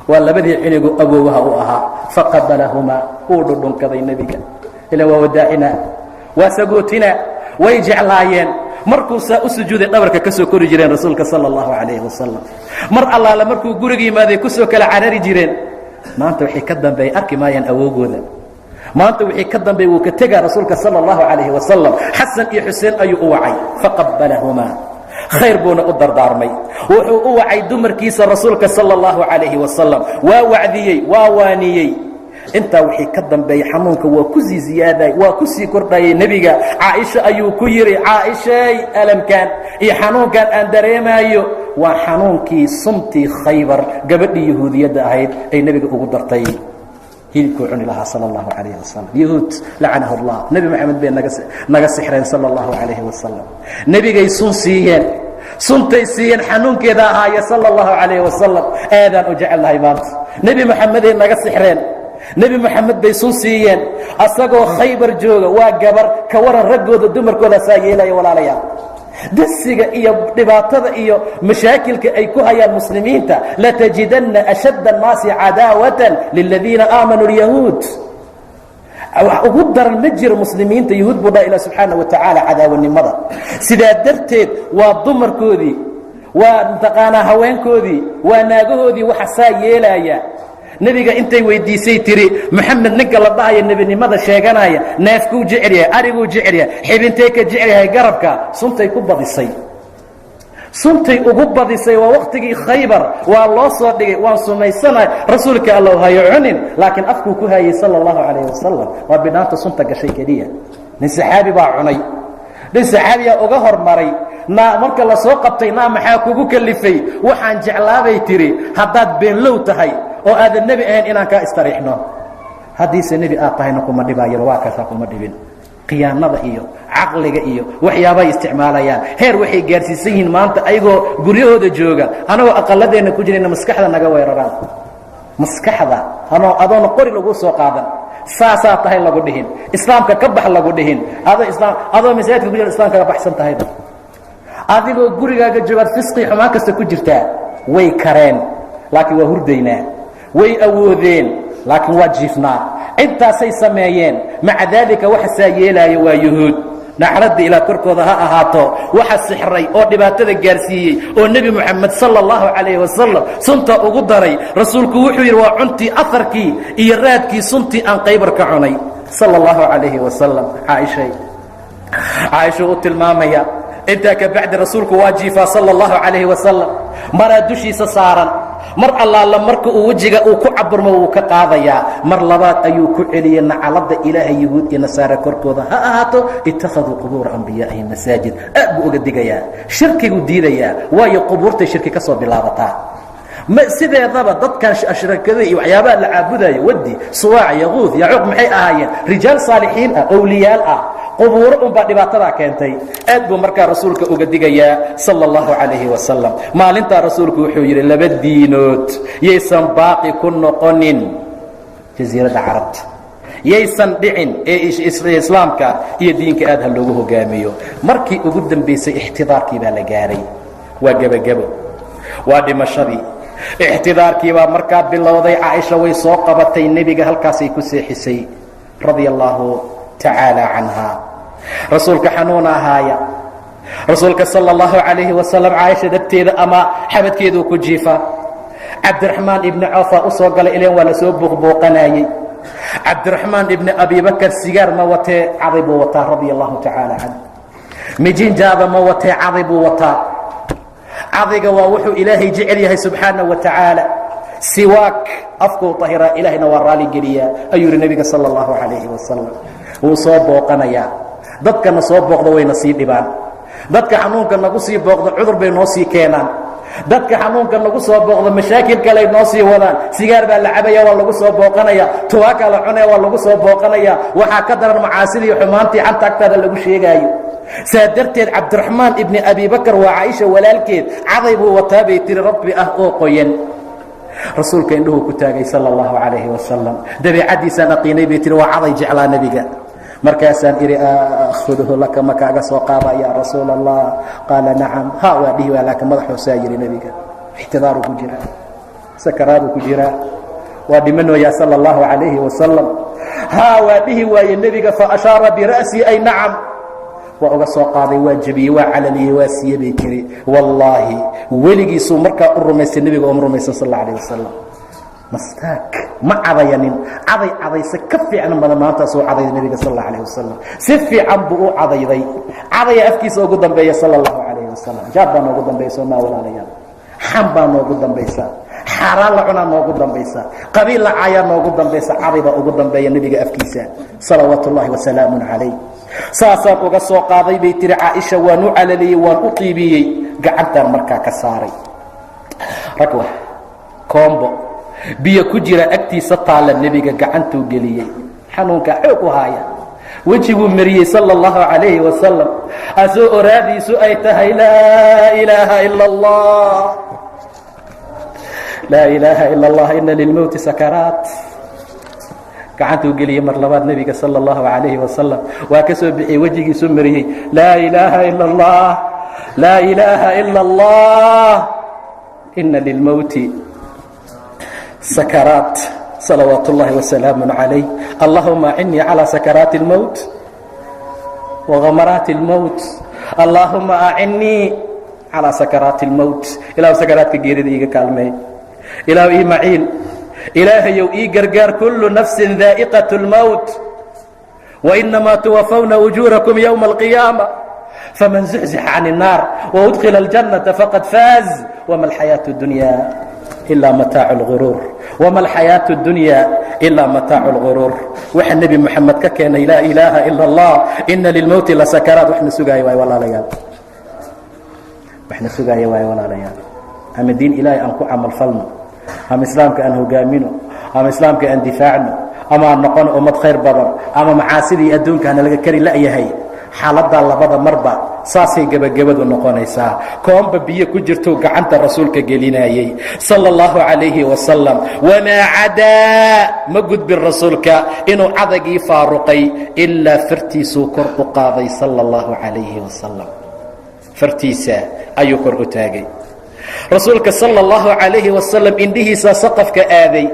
Waa labadii cinigu awoowaha u ahaa. Faqabalahumaa, wuu dhudhunkaday nebiga. Ila waa wadaacina, waa sagootina, way jeclaayeen. Markuu saa u sujuuday, dhabarka ka soo kori jireen rasuulka sala allahu calayhi wasalam. Mar allaale markuu guriga yimaaday, kusoo kala carari jireen. Maanta wixii ka dambeeya arki maayaan awowgooda. Maanta wixii ka dambeey wuu ka tegaa rasuulka sala allahu calayhi wasalam. Xasan iyo Xuseen ayuu u wacay, faqabbalahumaa, khayr buuna u dardaarmay. Wuxuu u wacay dumarkiisa rasuulka sala allahu calayhi wasalam, waa wacdiyey, waa waaniyey. Intaa wixii ka dambeeyey xanuunka waa ku sii ziyaaday, waa ku sii kordhayay nebiga. Caaisha ayuu ku yidhi: "Caaishay, alamkan iyo xanuunkan aan dareemaayo waa xanuunkii suntii Khaybar gabadhii Yahuudiyadda ahayd ay nebiga ugu dartay hilibkuu cuni lahaa," sala allahu calayhi wasalam. Yahuud lacanahu Allah, Nebi Moxamed bay naga sixreen sala allahu calayhi wasalam. Nebigay sun siiyeen, suntay siiyeen xanuunkeeda ahaaya sala allahu calayhi wasalam. Aadaan u jecelnahay maanta. Nebi Moxameday naga sixreen, Nebi Moxamed bay sun siiyeen asagoo Khaybar jooga. Waa gabar ka waran raggooda, dumarkooda saa yeelaya. Walaalayaal, dasiga iyo dhibaatada iyo mashaakilka ay ku hayaan muslimiinta, latajidanna ashadda annaasi cadaawatan liladiina aamanuu alyahuud. Wax ugu daran ma jiro muslimiinta yahuud buu dhaha Ilah subxaana wa tacaala cadaawanimada. Sidaa darteed waa dumarkoodii, waa mataqaanaa haweenkoodii, waa naagahoodii waxa saa yeelaya. Nebiga intay weydiisay tiri: "Moxamed ninka la dhahaya nebinimada sheeganaya neefkuu jecel yahay, ariguu jecel yahay, xibintee ka jecel yahay?" Garabka. Suntay ku badisay, suntay ugu badisay. Waa waktigii Khaybar, waa loo soo dhigay. "Waan sumaysanahay, rasuulka Allow, hayo cunin." Laakiin afkuu ku hayay sala allahu calayhi wasalam, waa bidhaanta sunta gashay keliya. Nin saxaabi baa cunay, nin saxaabiyaa uga hormaray. Naa marka la soo qabtay: "Naa, maxaa kugu kalifay?" "Waxaan jeclaabay," tiri, "haddaad beenlow tahay oo aadan nebi ahayn inaan kaa istariixno. Haddiise nebi aad tahayna kuma dhibaayaba." Waa kaasaa, kuma dhibin. Khiyaanada iyo caqliga iyo waxyaabahay isticmaalayaan heer waxay gaarsiisan yihiin maanta ayagoo guryahooda jooga, anagoo aqaladeenna ku jirayna, maskaxda naga weeraraan. Maskaxda anoo adoona qori lagu soo qaadan, saasaa tahay lagu dhihin, islaamka ka bax lagu dhihin, adoo islaam, adoo masaajidka ku jira islamka ka baxsan tahayba, adigoo gurigaaga joogaad fisqi xumaan kasta ku jirtaa. Way kareen, laakiin waa hurdaynaa. Way awoodeen, laakiin waa jiifnaa. Intaasay sameeyeen. Maca daalika waxa saa yeelaaya waa yuhuud, nacradda ilaa korkooda ha ahaato. Waxa sixray oo dhibaatada gaarsiiyey oo Nebi Moxamed sala allahu calayhi wasalam sunta ugu daray, rasuulku wuxuu yidhi waa cuntii aharkii iyo raadkii suntii aan Qaybar ka cunay, sala allahu calayhi wasalam. Caaishay, Caaishuu u tilmaamaya. Intaa ka bacdi rasuulku waa jiifaa sala allahu calayhi wasalam, maraa dushiisa saaran. Mar allaala marka uu wejiga uu ku caburmo wuu ka qaadayaa. Mar labaad ayuu ku celiyey: "Nacalada Ilaahay yuhuud iyo nasaare korkooda ha ahaato, ittakhaduu qubuura ambiyaa'ihim masaajid." Aad buu uga digayaa, shirkiguu diidayaa, waayo qubuurtay shirki ka soo bilaabataa. Ma sideedaba dadkan ashrakada iyo waxyaabaha la caabudayo, Wadi, Suwaac, Yaquud, Yacuuq, maxay ahaayeen? Rijaal saalixiin ah, owliyaal ah. Qubuuro unbaa dhibaatadaa keentay. Aad buu markaa rasuulka uga digayaa sala allahu calayhi wasalam. Maalintaa rasuulku wuxuu yidhi: "Laba diinood yaysan baaqi ku noqonin jasiiradda Carabta, yaysan dhicin ee islaamka iyo diinka aad ha loogu hogaamiyo." Markii ugu dambaysay ixtidaarkii baa la gaaray. Waa gebagebo, waa dhimashadii. Ixtidaarkii baa markaa bilowday. Caaisha way soo qabatay nebiga, halkaasay ku seexisay, radia allahu tacaala canha. Rasuulka xanuuna ahaaya. Rasuulka sala allahu calayhi wasalam Caaisha dhabteeda ama xabadkeeduu ku jiifa. Cabdiraxmaan ibni Cawfaa u soo galay, ilan waa lasoo buuqbuuqanayey. Cabdiraxmaan ibni Abibakar sigaar ma watee, caday buu wataa, radia allahu tacaala canh. Mijinjaada ma watee, caday buu wataa. Cadayga waa wuxuu Ilaahay jecel yahay subxaana wa tacaala. "Siwaak afkuu tahiraa, Ilaahayna waa raaligeliyaa," ayuu yihi nebiga sala allahu calayhi wasalam. Wuu soo booqanayaa. Dadkana soo booqda wayna sii dhibaan. Dadka xanuunka nagu sii booqda cudur bay noo sii keenaan. Dadka xanuunka nagu soo booqda mashaakil kaley noo sii wadaan. Sigaar baa la cabaya, waa lagu soo booqanaya. Tubaakaa la cunaya, waa lagu soo booqanaya. Waxaa ka daran macaasidii, xumaantii xanta agtaada lagu sheegaayo. Saa darteed Cabdiraxmaan ibni Abibakar, waa Caaisha walaalkeed, caday buu wataa bay tiri rabbi ah oo qoyan. Rasuulka indhuhuu ku taagay sala allahu calayhi wasalam. Dabeicaddiisaan aqiinay, bay tihi, waa caday jeclaa nebiga. Markaasaan idhi: "Aakhuduhu laka? Ma kaaga soo qaada yaa rasuul Allah?" Qaala: "Nacam." Ha waa dhihi waa, laakiin madaxoosaa yidhi. Nebiga ixtidaaruu ku jiraa, sakaraaduu ku jiraa, waa dhimanooyaa sala allahu calayhi wasalam. Haa waa dhihi waaye nebiga. Fa ashaara bira'sii ay nacam. Waa uga soo qaaday, waa jebiyey, waa calaliyey, waa siiye, bay tiri. Wallaahi, weligiisuu markaa u rumaystay nebiga ooma rumaysan sal alla alayh wasalam. Mastaak ma cadayanin, caday cadayse ka fiicnan badan maantaasuu cadayday nebiga sal alla alayh wasalam. Si fiican buu u cadayday, cadaya afkiisa ugu dambeeya sala allahu calayhi wasalam. Jaab baa noogu dambeeya, soomaa walaalayaal? Xam baa noogu dambaysa, xaaraan la cunaa noogu dambaysa, qabiil la caayaa noogu dambaysa, caday baa ugu dambeeya nebiga afkiisa salawaatu ullahi wasalaamun calayh. Saasaan uga soo qaaday, bay tiri Caaisha, waan u calaliyey, waan u qiibiyey, gacantaan markaa ka saaray. Ragwa koombo biyo ku jira agtiisa taalla, nebiga gacantuu geliyey, xanuunka xoog u haaya, wejiguu mariyey sala allahu calayhi wasalam, asoo oraadiisu ay tahay laa ilaaha ila allah, laa ilaaha ila allah, ina lilmowti sakaraat. Gacantuu geliyey mar labaad nebiga sala allahu calayhi wasalam, waa ka soo bixiyey, wejigiisuu mariyey, laa ilaaha ila allah, laa ilaaha ila allah, ina lilmowti sakaraat, salawaat ullahi wasalaamu calayh. Allahuma acinnii calaa sakaraati اlmowt wahamaraati اlmowt. Allaahuma acinnii calaa sakaraati اlmowt. Ilahu sakaraadka geerida iiga kaalmeey, ilaahu ii maciin, ilaahayow ii gargaar. Kullu nafsin daa'iqaة اlmowt wainamaa tuwafawna ujuurakum yowma alqiyaama, faman zuxzixa can الnaar waudkila اljannata faqad faaz, wma alxayaaةu اdunya ilaa mataacu اlguruur, wma alxayaaةu اddunya ilaa mataacu اlguruur. Waxa nebi Moxamed ka keenay laa ilaaha ila اllah, ina lilmowti lasakaraat, waxna sugaaya waay walaalayaal, waxna sugaaya waay walaalayaal. Ama diin ilaahay aan ku camal falno, ama islaamka aan hogaamino, ama islaamka aan difaacno, ama aan noqono ummad khayr badan, ama macaasidii adduunka hana laga kari la'yahay. Xaaladdaa labada marba saasay gebagabadu noqonaysaa. Koomba biyo ku jirtou gacanta rasuulka gelinayey sala allahu calayhi wasalam. Wamaa cadaa, ma gudbin rasuulka inuu cadagii faaruqay ilaa fartiisuu kor u qaaday sala allahu calayhi wasalam. Fartiisa ayuu kor u taagay rasuulka sala allahu calayhi wasalam. Indhihiisaa saqafka aaday,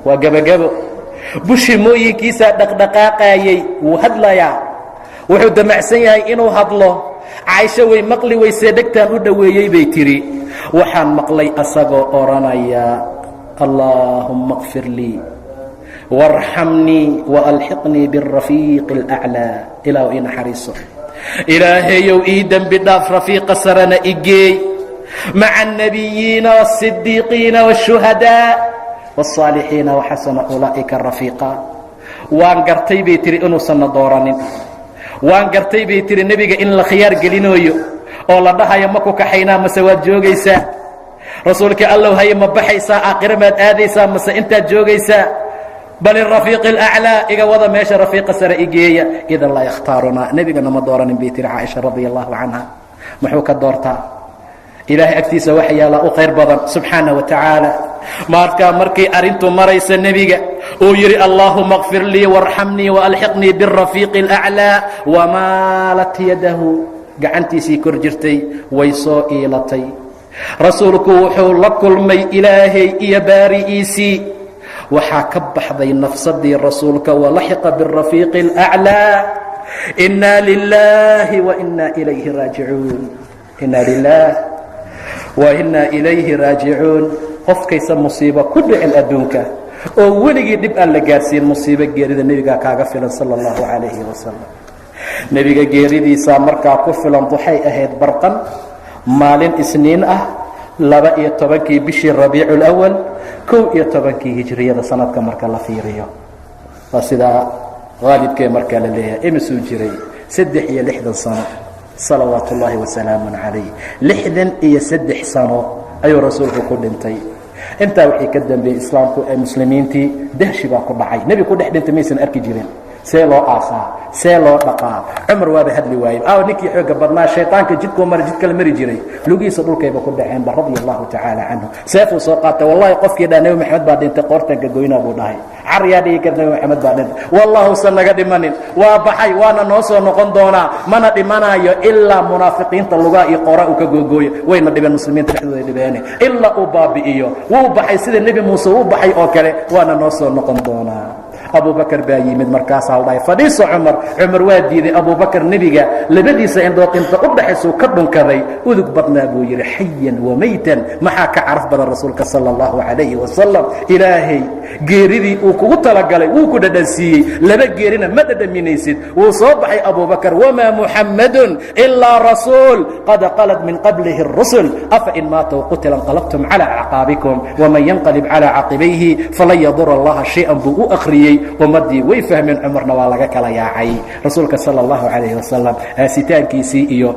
waa gebagabo. Bushimooyinkiisaa dhaqdhaqaaqaayey, wuu hadlayaa, wuxuu damacsan yahay inuu hadlo. Caaisho way maqli weysee, dhegtaan u dhoweeyey, bay tidhi, waxaan maqlay asagoo odhanaya: allaahumma اkfir lii waarxamnii waalxiqnii biاrafiiqi اlأclىa. Ilaahu ii naxariiso, ilaahayow ii dembi dhaaf, rafiiqa sarena igeey, maca الnabiyiina wالصidiiqiina wالshuhadaaء wالصaalixiina waxasana ulaa'ika rafiiqa. Waan gartay, bay tihi, inuusanna dooranin. Waan gartay, bay tihi, nebiga in la khiyaar gelinooyo oo la dhahayo: ma ku kaxaynaa mase waad joogaysaa? Rasuulka allow, haye, ma baxaysaa, aakhiro maad aadaysaa mase intaad joogaysaa? Bal irafiiqi alaclaa, iga wada meesha rafiiqa sare igeeya. Idan laa yakhtaarunaa, nebigana ma dooranin, bay tihi Caaisha radia allahu canha. Muxuu ka doortaa? Ilaahay agtiisa waxa yaallaa u khayr badan subxaana wa tacaala. Markaa markay arrintu maraysa, nebiga uu yidhi: allaahuma اkfir lii warxamnii waalxiqnii biاrafiiqi اlأclىa, wamaalat yadahu, gacantiisii kor jirtay way soo iilatay. Rasuulku wuxuu la kulmay ilaahay iyo baari'iisii. Waxaa ka baxday nafsadii rasuulka, walaxiqa biاrafiiqi اlأclىa. Inaa lilaahi wainaa ilayhi raajicuun, inaa lilaah wainaa ilayhi raajicuun. Qofkaysa musiibo ku dhicin adduunka oo weligii dhib aan la gaarsiin, musiibo geerida nebigaa kaaga filan sala allahu calayhi wasalam. Nebiga geeridiisaa markaa ku filan. Waxay ahayd barqan maalin Isniin ah, 12-kii bishii Rabiicu lawal, 11-kii hijriyada sanadka marka la fiiriyo. Waa sidaa haalibkee markaa la leeyahay. Imisuu jiray? 63 sano, salawaat ullaahi wasalaamu calayh. 63 sano ayuu rasuulku ku dhintay. Intaa wixii ka dambeeyey islaamku ee muslimiintii dahshi baa ku dhacay. Nebi ku dhex dhintay maysan arki jirin. See loo aasaa? See loo dhaqaa? Cumar waaba hadli waayey. Aaw ninkii xoogga badnaa? Shayطaanka jidkuu mara, jid kale mari jiray, lugihiisa dhulkayba ku dhaceenba, radia allahu tacaala canhu. Seefuu soo qaatay: wallahi qofkii dhaa Nebi Maxamed baa dhintay, qoortanka goynaa, buu dhahay. Caryaa dhigi kar Nebi Maxamed baa dhintay? Wallahusan naga dhimanin. Waa baxay, waana noo soo noqon doonaa, mana dhimanayo ilaa munaafiqiinta lugaa iyo qoora uu ka googooyo. Wayna dhibeen, muslimiinta dhexdooda dhibeene, ilaa uu baabi'iyo. Wuu baxay sida Nebi Muuse uu baxay oo kale, waana noo soo noqon doonaa. Abubakar baa yimid, markaasaa la dhahay, "Fadhiiso, Cumar." Cumar waa diiday. Abubakar nebiga labadiisa indhood inta u dhaxaysuu ka dhunkaday. "Udug badnaa," buu yidhi, "xayan wamaytan." Maxaa ka caraf badan rasuulka sala allahu calayhi wasalam? Ilaahay geeridii uu kugu talagalay wuu ku dhadhansiiyey. Laba geerina ma dhadhaminaysid. Wuu soo baxay Abubakar. "Wamaa Muxammadun ilaa rasuul qad khalat min qablihi الrusul, afa in maata aw qutila inqalabtum calى acqaabikum, waman yanqalib calى caqibayhi falan yadura Allaha shay-an," buu u akhriyey. Ummaddii way fahmeen. Cumarna waa laga kala yaacay. Rasuulka sala allahu calayhi wasalam aasitaankiisii iyo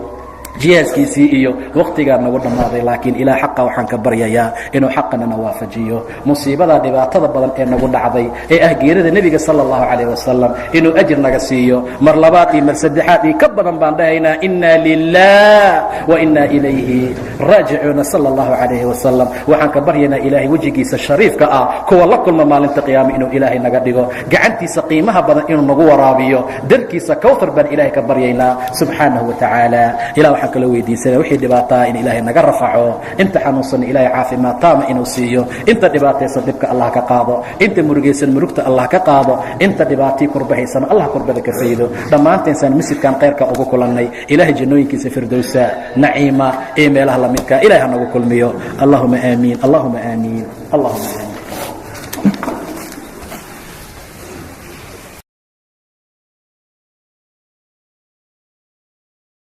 jihaaskiisii iyo wakhtigaa nagu dhammaaday, laakiin ilaah xaqa waxaan ka baryayaa inuu xaqanana waafajiyo. Musiibada dhibaatada badan ee nagu dhacday ee ah geerida nebiga sala allahu calayh wasalam inuu ajir naga siiyo. Mar labaad iyo mar saddexaad iyo ka badan baan dhahaynaa, inna lilah wa inna ilayhi raajicuuna. Sala allahu calayhi wasalam waxaan ka baryaynaa Ilaahay wejigiisa shariifka ah kuwa la kulma maalinta qiyaama inuu Ilaahay naga dhigo, gacantiisa qiimaha badan inuu nagu waraabiyo, darkiisa Kawtar baan Ilaahay ka baryaynaa subxaanahu wa tacaala. Ilah waxaan kala weydiisanaya wixii dhibaataa in Ilaahay naga rafaco, inta xanuunsanna Ilaahay caafimaad taama inuu siiyo, inta dhibaataysan dhibka Allah ka qaado, inta murugaysan murugta Allah ka qaado, inta dhibaatii kurbahaysana Allah kurbada ka faydo. Dhammaanteensaan masjidkan khayrka ugu kulannay, Ilaahay jannooyinkiisa firdowsa, naciima iyo meelaha lamidka Ilahay ha nagu kulmiyo. Allahuma aamiin, Allahuma aamiin, Allahuma aamiin.